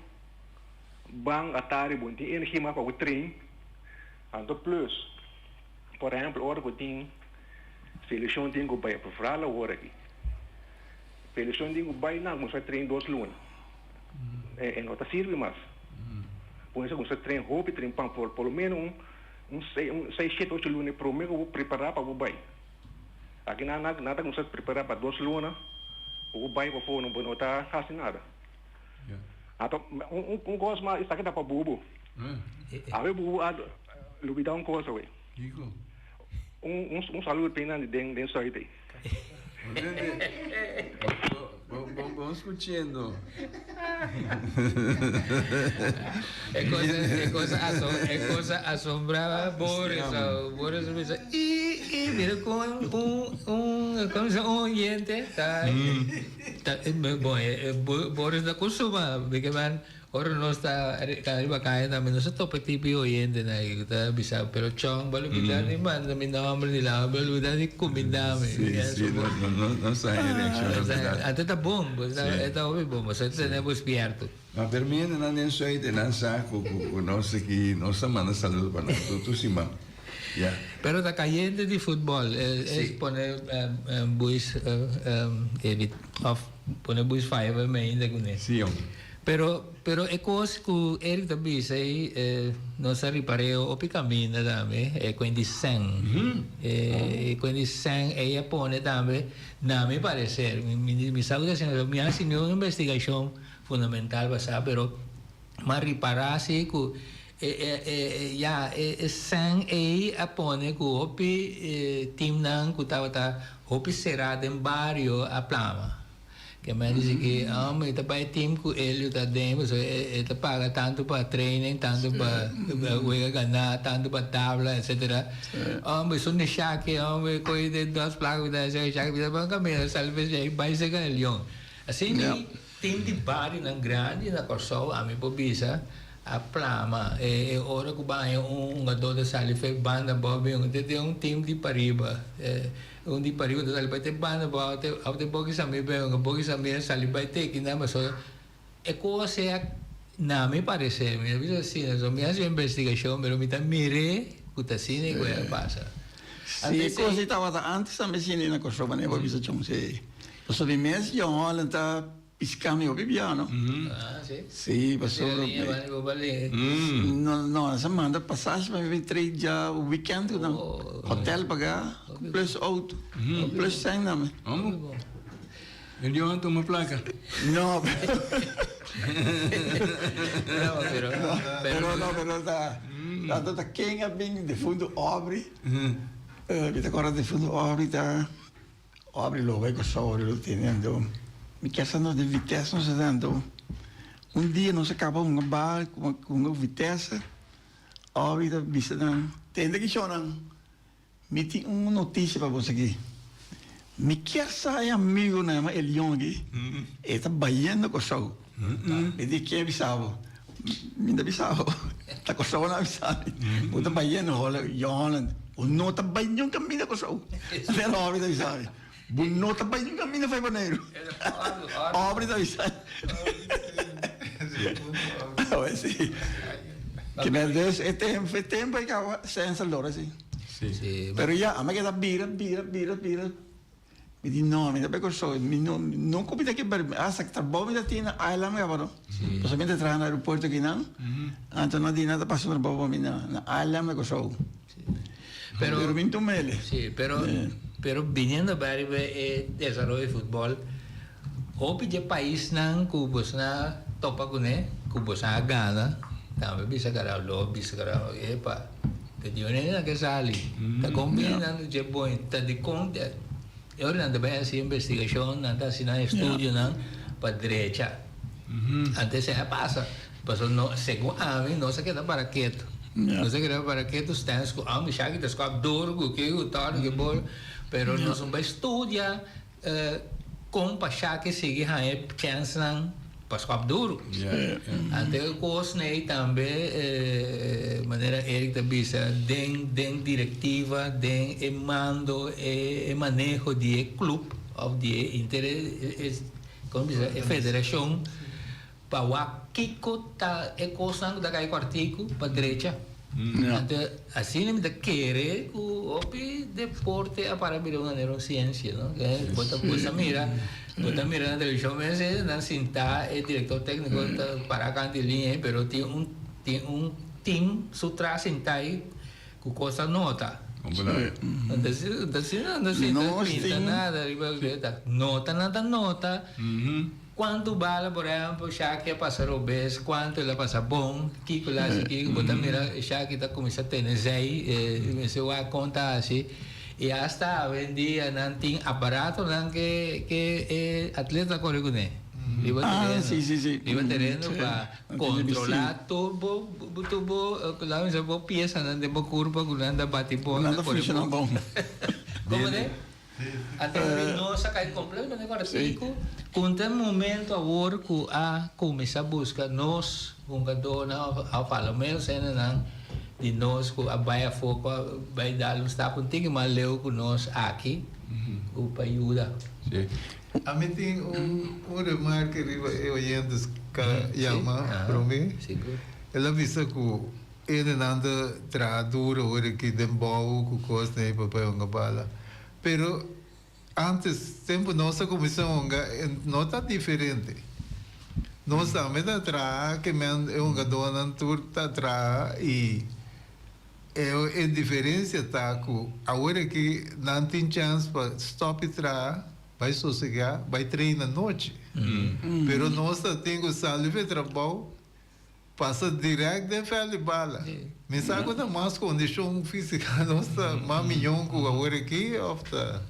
ban atardi bo no tin energia mas pa bo train. Anto plus, por ehempel ora ku tin selekshon tin ku bai, vooral awor aki, selekshon tin ku bai nan kuminsá train dos luna, e no ta sirbi mas. Por eso kuminsá train hopi train pan por por lo menos un un seis un seis shete ocho luna prome ku bo prepará pa bo bai. Aki nan nan ta kuminsá prepará pa dos luna ku bo bai pafó bo no ta hasi nada. Anto un un kos mas esaki ta pa bubu. Awe bubu a lubida un cosa we. Kiko? Un un un saludo p'e nan den den Zuid ei. Bon bon scuchendo. E cosa e cosa aso e cosa asombraba Boris Boris a bisa i i mira con un un como se un oyente ta ta bon Boris ta costuma porque man Ora nos ta riba kaya tambe nos ta topa e tipo di oyentenan aki ku ta bisa pero chon bo a lubida di manda mi nomber di lama bo a lubida di kuminda mi. Si si nos sa e reakshon na berdad. Anto ta bon bo e ta hopi bon bo sa tene bo spierto. Ma permiente nan den suite e nan sa ku nos aki nos ta manda saludo pa nan tur siman ya. Pero ta kayente di futbol es pone buis of pone buis faya pa mi ainda kuné. Si hombre. Pero, pero e kos ku Eric ta bisa ei, nos a ripar'é hopi kaminda tambe, e kuen di sèn. E kuen di sèn ei a pone tambe, na mi pareser, mi mi sa ku ta asina, mi a hasi niun investigashon fundamental pa sa, pero mi a ripará si ku e e e ya e sèn ei a pone ku hopi timnan ku tabata hopi será den bario a plama. Ke men dici ki oh mi ta bai team ku Elio ta den pasobra e ta paga tantu pa training tantu pa wega gana tantu pa tabla etcetera oh mi sun di shaki oh mi koe den dos plaka mi ta hasi shaki mi ta ban kaminda sali pa shaki bai seka Elion asina team di barionan grandi na Kòrsou ami por bisa a plama e ora ku bo haña un hungadó ta sali for e banda abou bin te un team di pariba. Un di pariba ta sali bai te banda bo te awe te boki Samir bai hunga boki Samir a sali bai te kinan pasobra e kos sea na mi parecer mi ta bisa asina so mi a hasi un investigashon pero mi ta mir'é ku ta asina e ku a pasa. Si e kos ei tabata antes tambe asina na Kòrsou manera bo a bisa chon si pasobra mi mes John Holland ta Pisca mi hopi bia no. Ah, si? Si, pasobra mi. No, no, nan sa manda pasashi pa mi bin trei dja weekend ku nan. Hotel paga, plus auto, plus sèn nan mi. Amo? E Johan tuma plaka? No. No, pero. Pero no, pero ta, tanto ta ken a bin defuntu Aubrey. Mi ta kòrda defuntu Aubrey ta. Abri lo bai Kòrsou abri lo tene anto mi kier sa nos den Vitesse nos ta anto un dia nos a kaba hunga bal ku hunga Vitesse Abri ta bisa nan tende ki shownan mi tin un notisia pa boso aki mi kier sa e amigo nan yama Elion aki e ta bayendo Kòrsou mi di ken a bisa bo mi ta bisa bo ta Kòrsou nan a bisa mi bo ta bayendo Holland bo no ta bai niun kaminda Kòrsou asina Aubrey ta bisa mi bo no ta bai niun kaminda for Boneiru Aubrey ta bisa mi si kimen dus e tempo e tempo ei kaba sensa lora si pero ya ami a keda bira bira bira bira. Mi di no, mi ta bai Kòrsou, mi no no ku mi ta ke bai, asta trabou mi ta tin na Island kaba no, pasobra mi ta traha na aeropuerto akinan, anto nan di nan ta pasa un trabou pa mi na na Island na Kòrsou, pero mi no tuma el. Sí, pero pero biniendo bai riba e desaroyo di futbòl, hopi dje paisnan ku bosnan a topa kuné, ku bosnan a gana, tambe bisa kara lo bisa kara epa. Ta di un hende nan ke sali. Ta kon bini nan ta dje bon. Ta di kon e ora nan ta bai hasi investigashon, nan ta hasi nan estudionan pa drecha. Antes esei a pasa. Pasobra no, segun ami, nos a keda para ketu. Nos ta keda para ketu stens ku amo Shaki ta skòp duru ku ke ku tòrtu ku bol, pero nos no bai studia kon pa Shaki sigui haña e chènsnan pa skòp duru. Anto e kos nei tambe manera Eric ta bisa den den direktiva, den e mando, e maneho di e klup òf di e inter kon bisa e federashon Pa wak kiko ta e kosnan ku ta kai kòrtiku pa drecha. Anto asina mi ta kere ku hopi deporte a para bira un manera un siensia, no? Bo ta bo ta mira, bo ta mira na televishon mes e nan sintá e direktor tékniko ta para kant di liña ei, pero tin un tin un tim su tras sintá ei ku kos ta nota. Anto asina nan ta sinta pinta nada riba nota nan ta nota. Cuantu bala, por ehempel, Shaki a pasa robes, cuantu el a pasa bon, kico el a haci, kico, bo ta mira Shaki ta cuminsa tene zei, e mester wak con ta haci. Y hasta awendia nan tin aparatonan ke ke e atleta ta core cune riba tereno, riba tereno pa controla tur bo tur bo, laga mi bisa, bo piesanan den bo curpa cu nan ta bati bon, ta core bon. Como ne? Anto hopi nos a kai completamente kòrtiku ku ta e momento awor ku a kuminsá buska nos hungadónan òf a lo menos hendenan di nos ku a bai afó ku a bai dal un stap un tiki mas leu ku nos aki ku pa yuda. Ami tin un remarke riba e oyentes ka yama promé. El a bisa ku Hendenan ta traha duro ora ki den bou ku kos nei pa bai hunga bala. Pero antes tempu nos a kuminsá hunga e no ta diferente. Nos tambe ta traha ke men e hungadónan tur ta traha i e e diferensia ta ku awor aki nan tin chèns pa stòp di traha bai sosegá bai train anochi. Pero nos ta tin ku sali for e trabou. Pasa direct den veld di bala. Mi sa cu ta mas condicion fisica nos ta mas miyon cu awor aki of ta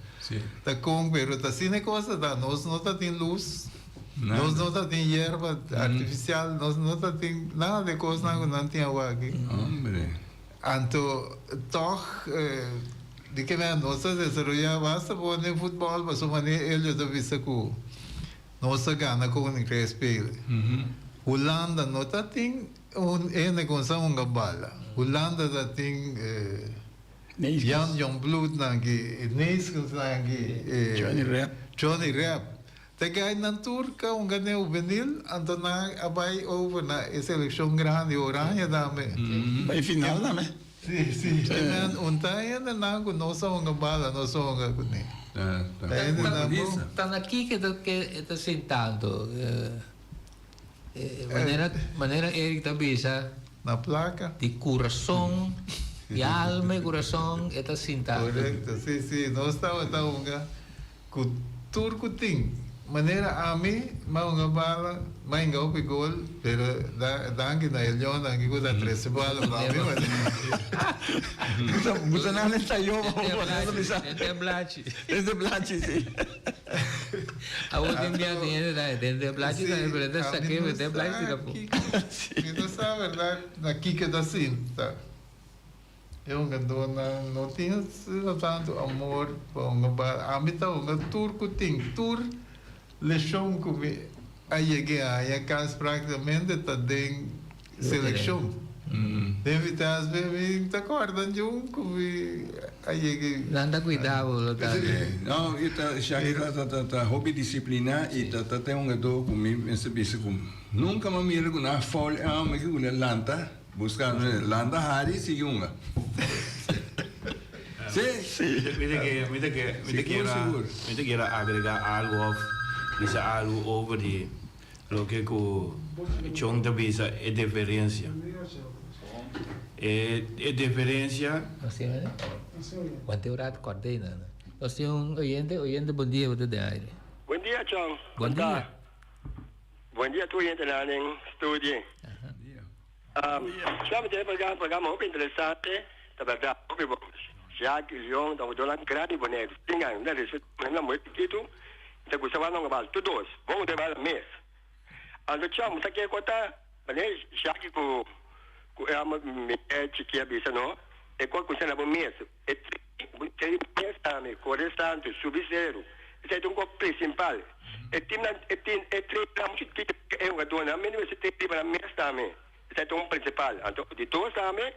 ta con pero ta asina e cos ta ta nos no ta tin luz nos no ta tin yerba artificial nos no ta tin nada di e cosnan cu nan tin awor aki anto toch di ke manera nos ta desaroya basta bon den futbol pasobra manera Elio ta bisa cu Nos a gana Koninkrijk Spelen. Hulanda no ta tin un hende ku sa hunga bala. Hulanda ta tin Jan Jongbloed nan aki, Neeskens nan aki, Johnny Rep. Johnny Rep. Ta gai nan tur ka hunga den hubenil, anto nan a bai over na e selekshon grandi Oranje tambe. Bai final tambe. Sí, sí. Te men un ta hende nan ku no sa hunga bala, no sa hunga kuné. Ta hende nan bo. Ta na kiko e ta sintando? Manera, manera Eric ta bisa. Na plaka. Di kurason, di alma i kurason e ta sintando. Korekto, sí, sí. Nos tabata hunga Ku tur ku tin. Manera ami m'a hunga bala, m'a hinga hopi gol, pero danki na e leonnan aki ku ta trese bala pa mi. Bo ta nan den tayo pa bo por bisa. Den te blachi. Den te blachi, si. Awor tin bia tin hende ta den te blachi tambe, pero den te sake, den te blachi tira afó. Mi no sa berdad na kiko ta sinta. E hungadónan no tin asina tantu amor pa hunga bal. Ami ta hunga tur ku tin. Tur leshon ku mi a yega e haña kas práktikamente ta den selekshon. Den Vitesse mi ta kòrda djun ku mi a yega e. Nan ta kuida bo lo ta. No, i ta Shakira ta ta hopi disipliná i ta ta e hungadó ku mi mester bisa ku nunka mi a mira ku nan a foul e hòmber ku nan lanta. Busca landa hari sigui hunga. Sí. Mi ta ke, mi ta ke, mi ta kier a, mi ta kier a agrega algo of bisa algo over di loke ku Chong ta bisa e diferencia. E e diferencia. Nos tin un Wante un rato kòrta ei nan. Nos tin un oyente, oyente bon dia bo ta den aire. Bon dia Chong. Bon dia. Bon dia tur hendenan den studio. Solamente e programa programa hopi interesante, ta berdad hopi bon. Jacques Leon ta un jugadornan grandi Boneiru. Sin aña, mi ta respeta nan muy chikitu, mi ta gusta wak nan bal tur dos, bon de bal mes. Anto chao, mi sa ke kota manera Jacques ku. Ku e amo mi e chiki a bisa no, e kos ku na bo mes, e tri mes tambe, kore santu, subi seru, esei ta un kos prinsipal. E timnan e tin e tri nan muchu chikito e hugadónan mende mester tin riba nan mes tambe, esei ta un prinsipal. Anto di dos tambe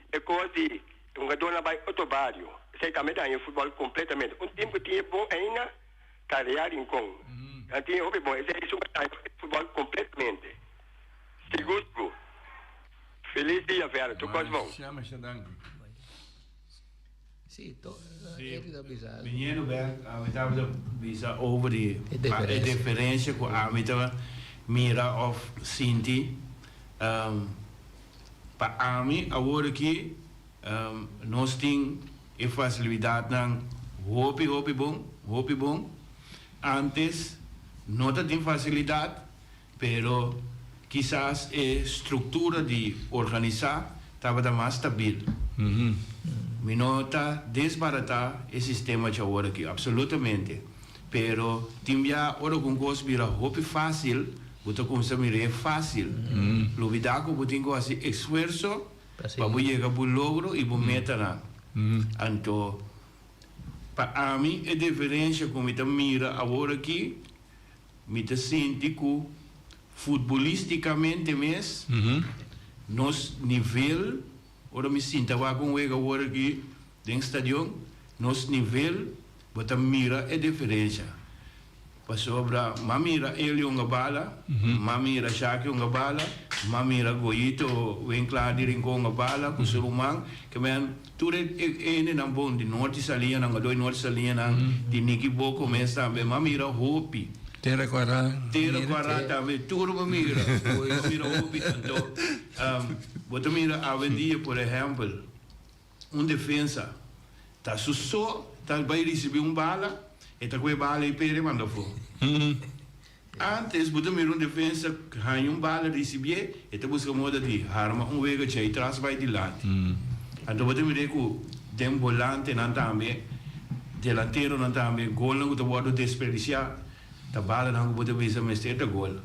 e kos di hugadónan bai otro bario, esei tambe daña e futbòl kompletamente. Un tim ku tin e bon ainda ta Real Rincon, nan tin e hopi bon, esei esun a daña e futbòl kompletamente. Sigur sigur. Feliz dia verder. Tur cos bon. Masha masha danki. Sí, to, Eric ta bisa algo. Biniendo bek, ami tabata bisa over di E e diferencia. diferencia cu ami ta mira of sinti. Pa ami awor aki nos tin e facilidadnan hopi hopi bon, hopi bon. Antes no ta tin facilidad. Pero kisas e struktura di organisá tabata mas stabil. Mi no ta desbaratá e sistema dje awor aki, absolutamente. Pero tin bia ora ku un kos bira hopi fásil, bo ta kuminsá mir'é fásil. Lubidá ku bo tin ku hasi esfuerso pa bo yega bo logro i bo metanan. Anto, pa ami e diferensha ku mi ta mira awor aki, Mi ta sinti ku futbolistikamente mes nos nivel, ora mi sinta wak un wega awor aki den stadion, nos nivel bo ta mira e diferensha. Pasobra m'a mira Elio hunga bala, m'a mira Shaki hunga bala, m'a mira Goyito Winklaar di Rincon hunga bala ku su ruman, ke men tur e hendenan bon di Norte Saliña nan, Godoy Norte Saliña nan, di Nicky Boko mes tambe, m'a mira hopi. Tera Cuará. Tera Cuará tambe, tur m'a mira, m'a mira hopi. Anto bo ta mira awendia por ehempel un defensa ta su so ta bay ricibi un bala, e ta cu e bala y pere manda afo. Antes bo ta mira un defensa haña un bala ricibié, e ta busca moda di harma un wega djei tras bai dilanti. Anto bo ta mir'é cu den bolantenan tambe, delanteronan tambe, golnan cu ta wordo desperdiciá ta balanan cu bo ta bisa mester ta gol.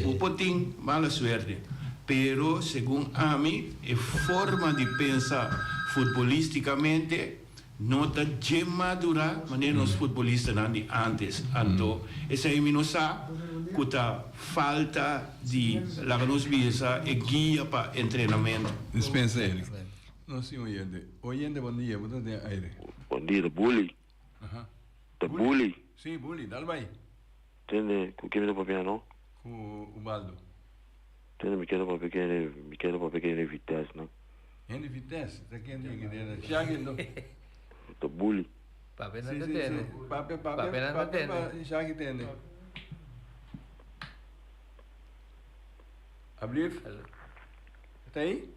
Bo por tin mala suerte, pero segun ami e forma di pensa futbolisticamente No ta dje madura manera nos futbolistanan di antes. Anto esei mi no sa cu ta falta di laga nos bisa e guia pa entrenamento. Dispensa Eric. Nos tin oyente. Oyente bon dia, bo ta den aire. Bon dia, ta Bully. Aha. Ta Bully. Si, Bully, dal bai. Tende, cu ken mi ta papia no? Cu Ubaldo. Tende, mi kere papia ken, mi kere papia ken Vitesse no. Hende Vitesse, ta ken di aki Shaki no. Ta Bully. Papia nan ta tende. Papia, papia, Papia nan ta papia tende. pa Shaki tende. Ablief? Ta ei?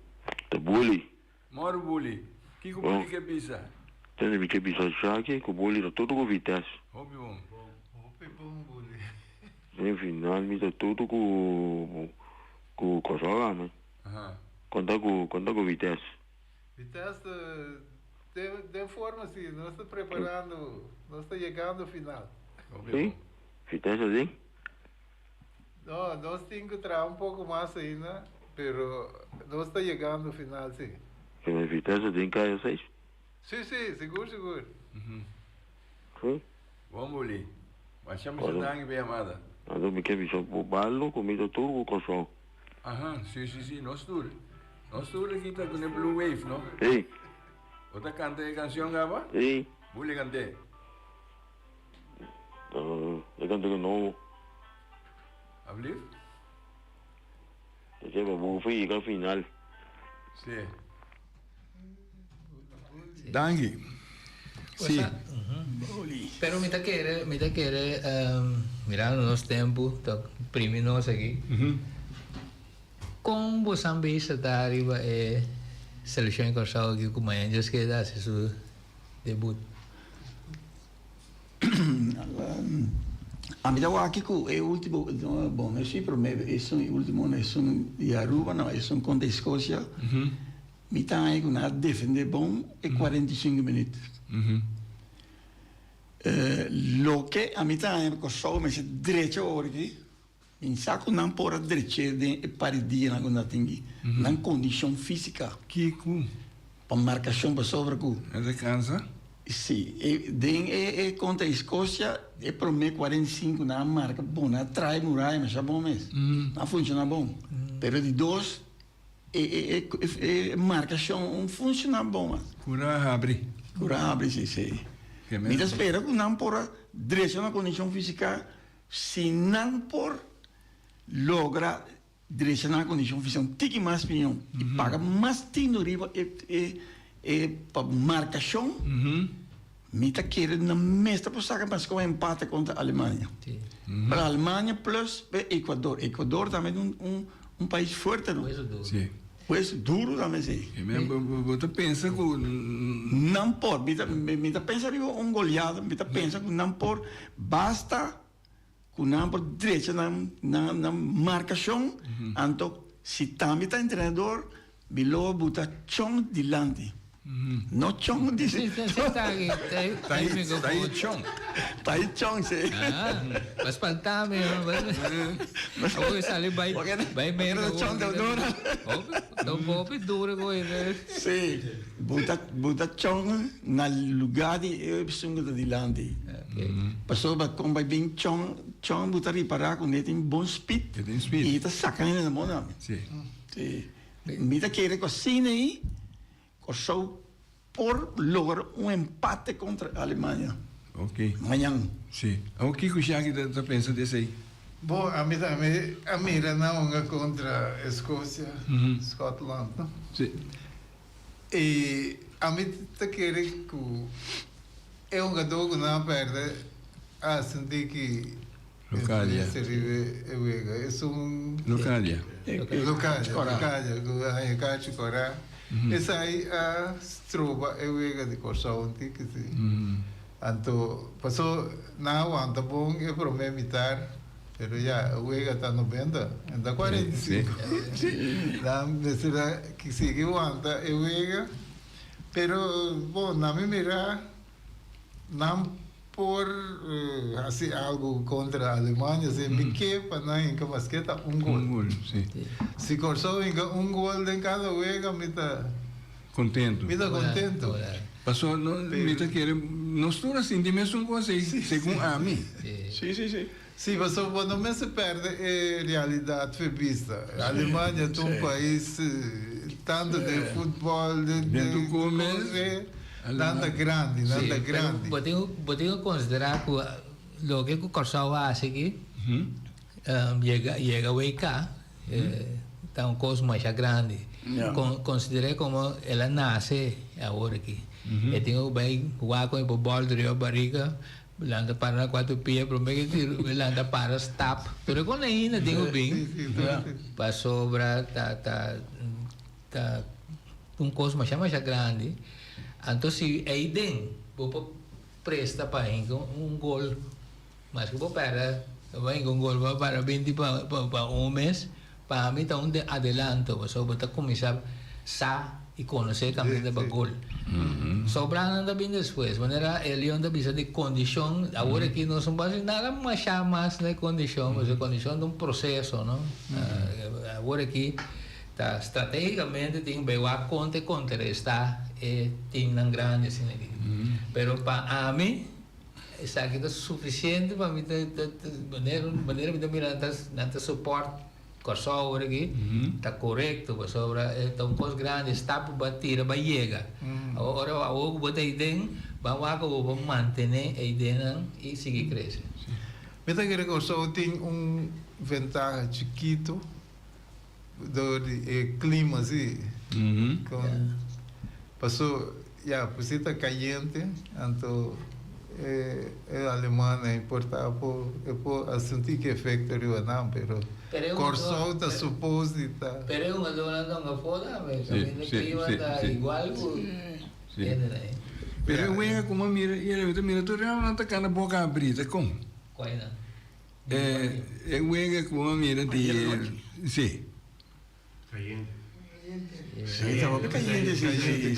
Ta Bully. Moro Bully. Kiko Bully ke bisa? Tende mi ke bisa Shaki ku Bully ta todo ku Vitesse. Hopi bon. Hopi bon Bully. Den final mi ta todo ku ku Kòrsou gana. Aha. Konta ku konta ku Vitesse. Vitesse den den forma si, nos ta preparando, nos ta yegando final. Hopi Si? bon. Vitesse den? No, nos tin ku traha un poko mas ainda, pero nos ta yegando final si. Pero Vitesse den kaya seis? Si, si, sigur, sigur. Si. Bon Bully. Masha masha danki pa e yamada. Anto mi ke bisa bo baldo ku mi ta tur ku Kòrsou. Aha, si, si, si, nos tur. Nos tur aki ta ku e Blue Wave, no? Si. Bo ta kanta e kanshon kaba? Si. Bully kant'é. E kanta nobo. Ablief? E ke pa bo fin yega final. Si. Danki. Si. Pero mi ta kere, mi ta kere, mirando nos tempu, ta primi nos aki. Kon bo san bisa ta riba e seleccion di Kòrsou aki ku mañana Dios kere ta hasi su debut? Ami ta wak aki ku e ultimo, bon no si prome esun e ultimo no esun di Aruba no esun kontra Escocia mi ta haña ku nan a defende bon e 45 minüt. Loke ami ta haña Kòrsou mester drecha awor aki. Mi sa ku nan por a dreché den e par di dianan ku nan tin ki nan kondishon físika. Kiko? Pa markashon pasobra ku. Nan ta kansa? Si. E den e e kontra Eskosia e promé 45 nan a marka bon, nan a traha e muraya masha bon mes. Nan a funshoná bon. Pero di dos e e e e markashon un funshoná bon mas. Kura a habri. Kura a habri, si, si. Mi ta spera ku nan por a drecha nan kondishon físika. Si nan por logra drecha nan kondishon físika un tiki mas piñon i paga mas tinu riba e e pa markashon, mi ta kere nan mes ta por saka mas ku un empate kontra Alemania. Pero Alemania plus Ecuador. Ecuador tambe ta un un pais fuerte no. Hueso duru tambe si. Bo ta pensa ku. Nan por. Mi ta mi ta pensa riba un goleada. Mi ta pensa ku nan por. Basta ku nan por drecha nan nan nan markashon. Anto si tambe ta entrenador mi lo buta Chong dilanti. No chong di si. Ta ahí chong. Ta ahí chong, si. Ah, ba spanta mi. Awor sali bai bai Merca. Porque chong ta duro. Ta un poco duro ko e. Si, buta buta chong na lugar di e esun ku ta dilanti. Pasobra kon bai bin chong chong buta ripara ku ne tin bon speed. E tin speed. I ta saka hende na mon ami. Si. Si. Mi ta kere ku asina ei Kòrsou por logra un empate kontra Alemania Ok. mañan. Sí. Awor kiko Shaki ta ta pensa di esei? Bo, ami tambe a mira nan hunga kontra Eskosia, Scotland, no? Sí. I ami ta kere ku e hungadó ku nan a pèrdè a sinti ki Locadia. Influencia riba e wega. Esun. Locadia. Locadia, Locadia, ku a haña kachi kòrá. Esei a stroba e wega di Kòrsou un tiki si. Anto paso nan a wanta bon e promé mitar, pero ya e wega ta 90, en ta 45. Nan mester a sigui wanta e wega, pero bon na mi mirá Nan por hasi algu kontra Alemania si mi ke pa nan hinka maske ta un gol. Un gol, si. Si Kòrsou hinka un gol den kada wega mi ta. Kontentu. Mi ta kontentu. Paso no mi ta kere nos tur a sinti mesun kos ei segun ami. Si, si, si. Si, pasobra bo no mester perde e realidat fe bista. Alemania ta un pais tanto den futbol, den Den tur kos, nan ta grandi, nan ta grandi. Bo tin bo tin ku konsiderá ku loke ku Kòrsou a hasi aki, yega yega WK ta un kos masha grandi. Konsider'é komo el a nase awor aki. E tin ku bai wak ku e por bòltu riba barika. Lanta para na cuatro pia prome que tiro lanta para stap pero con ainda tin cu bin pasobra ta ta ta un cos masha masha grandi anto si eyden bo por presta pa hinca un gol maske bo perde bo hinca un gol bo para binti pa pa un mes Pa mi ta un adelanto pasobra bo ta cuminsa sa y conoce caminda pa gol. Sobranan ta bin despues. Manera Elion ta bisa di condicion, awor aki nos no por haci nada masha mas na e condicion, pasobra e condicion ta un proceso, no? Awor aki ta strategicamente tin bay wak con ta contraresta e teamnan grandi asina aki. Pero pa ami. Esaki ta suficiente pa mi ta manera manera mi ta mira nan ta nan ta support Kòrsou awor aki ta korekto pasobra e ta un kos grandi stap ku bo a tira bo a yega awor ora awor ku bo ta aiden ban wak ku bo por mantene e ideanan i sigui krese. Mi ta kere Kòrsou tin un ventaha chikitu dor di e klima si kon paso ya por si ta kayente anto e e alemannan importa por e por a sinti ki efekto riba nan pero Kòrsou ta supos di ta. Pero e hungadónan ta hunga afó tambe kaminda e klima ta igual ku hende nan. Pero e wega ku mi a mira mi ta mira tur nan ta kana boka abrí ta kon? Kual nan? E wega ku a mira di si. Cayente. Si, ta hopi cayente si si.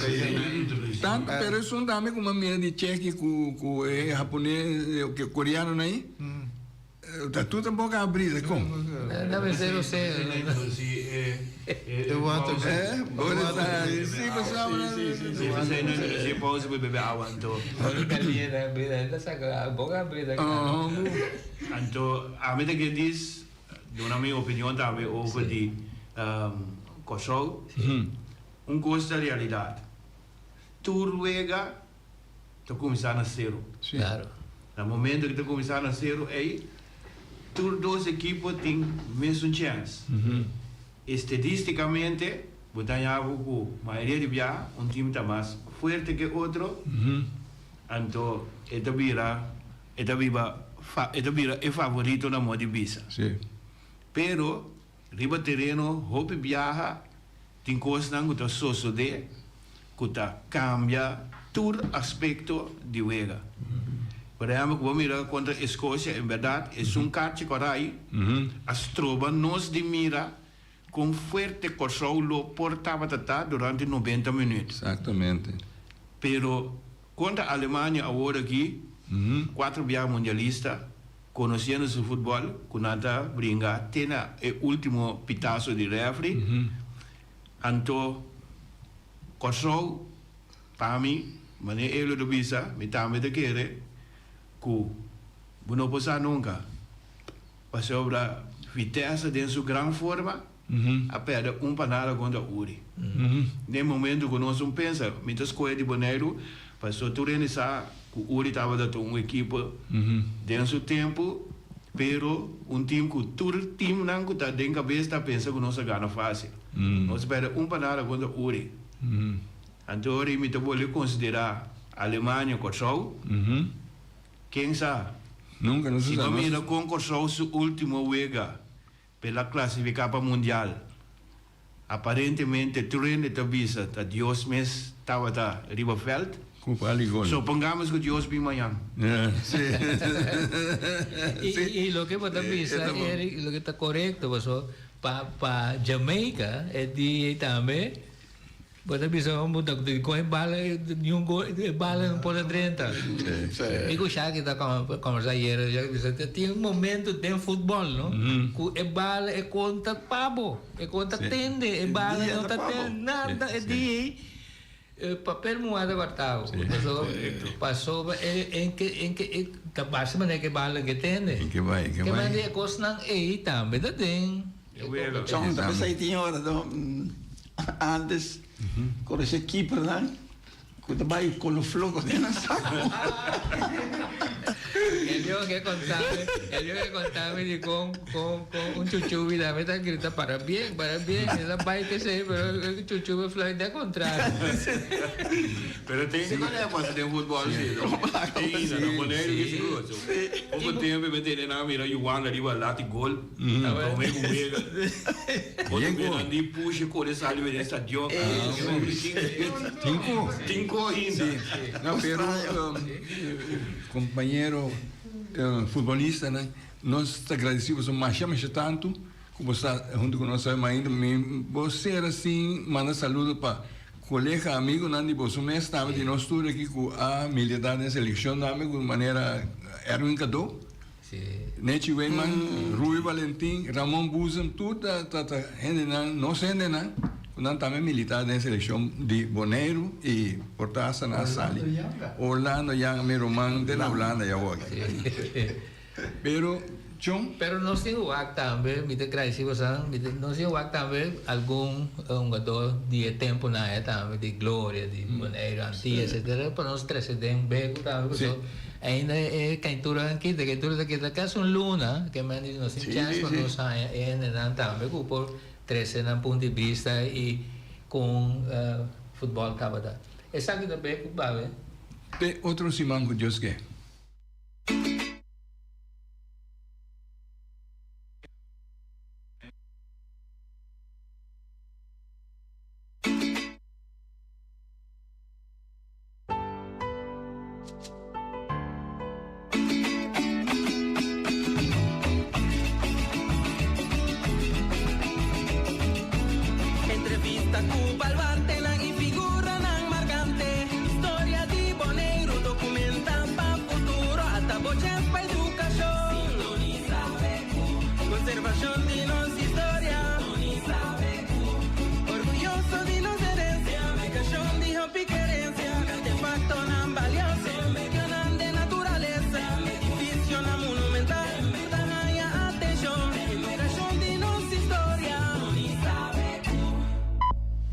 Tanto pero esun tambe ku a mira di Chequia ku ku e japones ku koreanonan ei. Ta tur ta boca abri ta con. Na mi cero cero. De water. Eh, Si, pasaba. Si, si, no introduci pausa pa bebe awa anto. Caliente, abri, ta saca boca abri ta. Anto, ami ta ke dis duna mi opinion tambe over di Kòrsou. Un kos ta realidat. Tur wega ta kuminsá na sero. Claro. Na momento ku ta kuminsá na sero ei, tur dos ekipo tin mesun chèns. Estadistikamente, bo ta haña bo ku mayoria di biaha un tim ta mas fuerte ke otro, anto e ta bira e ta biba e ta bira e favorito na modo di bisa. Pero riba tereno hopi biaha Tin kosnan ku ta sosodé ku ta kambia tur aspekto di wega. Por ehèmpel, ku bo mira kontra Eskosia, en bèrdat esun karchi kòrda ei a stroba nos di mira kon fuerte Kòrsou lo por tabata ta durante nobenta minüt. Exactamente. Pero kontra Alemania awor aki, kuater biaha mundialista, Conociendo su futbol cu nan ta bringa te na e ultimo pitazo di refri, anto Corsou pa mi, manera Elio ta bisa, mi tambe ta kere cu bo no por sa nunca, pasobra Vitesse den su gran forma a perde un pa nada contra Uri. Den momento cu nos un pensa, mi ta scohe di Boneiru, pasobra tur hende sa cu Uri tabata ta un ekipo den su tempo, pero un team cu tur teamnan cu ta den cabes ta pensa cu nos a gana facil. Nos a perde un pa nada contra Uri. Anto ora mi ta bolbe considera Alemania, Corsou, ken sa? Nunca nos a Si sa. bo mira con Corsou su ultimo wega P'el a clasifica pa Mundial. Aparentemente tur hende ta bisa ta Dios mes tabata riba veld. Cu pali gol. Supongamos cu Dios bin mañan. Si. Y loke bo ta bisa Eric, loke ta corecto paso pa pa Jamaica e dia ei tambe. Bo ta bisa homber ta di con e bala niun gol e bala no por a drenta. Mi cu Shaki ta conversa ayer Shaki bisa tin un momento den futbol no cu e bala e conta pa bo e conta tende e bala no ta tende nada e dia ey papel muha ta corta bo pasobra en ke ta basta manera cu e bala ke tende ke manera e cosnan ey tambe ta den. Chon ta pensai tin ora antes cu ese keepernan cu ta bay con lo floco den nan saco. Elio ke contame, Elio ke contame di con con con un chuchubi tambe ta grita para bien, para bien, e ta bay kesey pero e chuchubi fluit de contrario. Pero tin si manera pasa den futbol si. Tin na Boneiru ki sigur. Poco tempo mi tene nan mira Juan ariba lati gol. Prome ku wega. Otro bia nan di pusha kore sali den stadion. Tin ko. Tin ko ainda. No, pero compañero futbolistanan nos ta agradeci boso masha masha tanto ku bo sta hunto ku nos awe mainta. Mi bo ser asin manda saludo pa colega amigonan di boso mes tambe di nos tur aki ku a milita den seleccion tambe ku manera Erwin Cadeau. Nechi Weyman, Ruby Valentin, Ramon Boezem, tur ta ta ta hendenan, nos hendenan, ku nan tambe militá den selekshon di Boneiru i por ta hasta nan a sali. Orlando Yanga, mi ruman den Hulanda ya wòrdu. Pero, Chon. Pero nos tin wak tambe, mi ta gradisí boso, mi ta, nos tin wak tambe algun hungadó di e tempunan ei tambe, di Gloria, di Boneiru, Antia, etcetera, pa nos trese den beko tambe, pasobra Ainda e caintura nan kita, caintura ta kita casi un luna, ke men di nos tin chance pa nos haña e hendenan tambe ku por trece nan punto di bista i kon futbol tabata. Esaki ta be ku babe. Te otro siman ku Dios ke.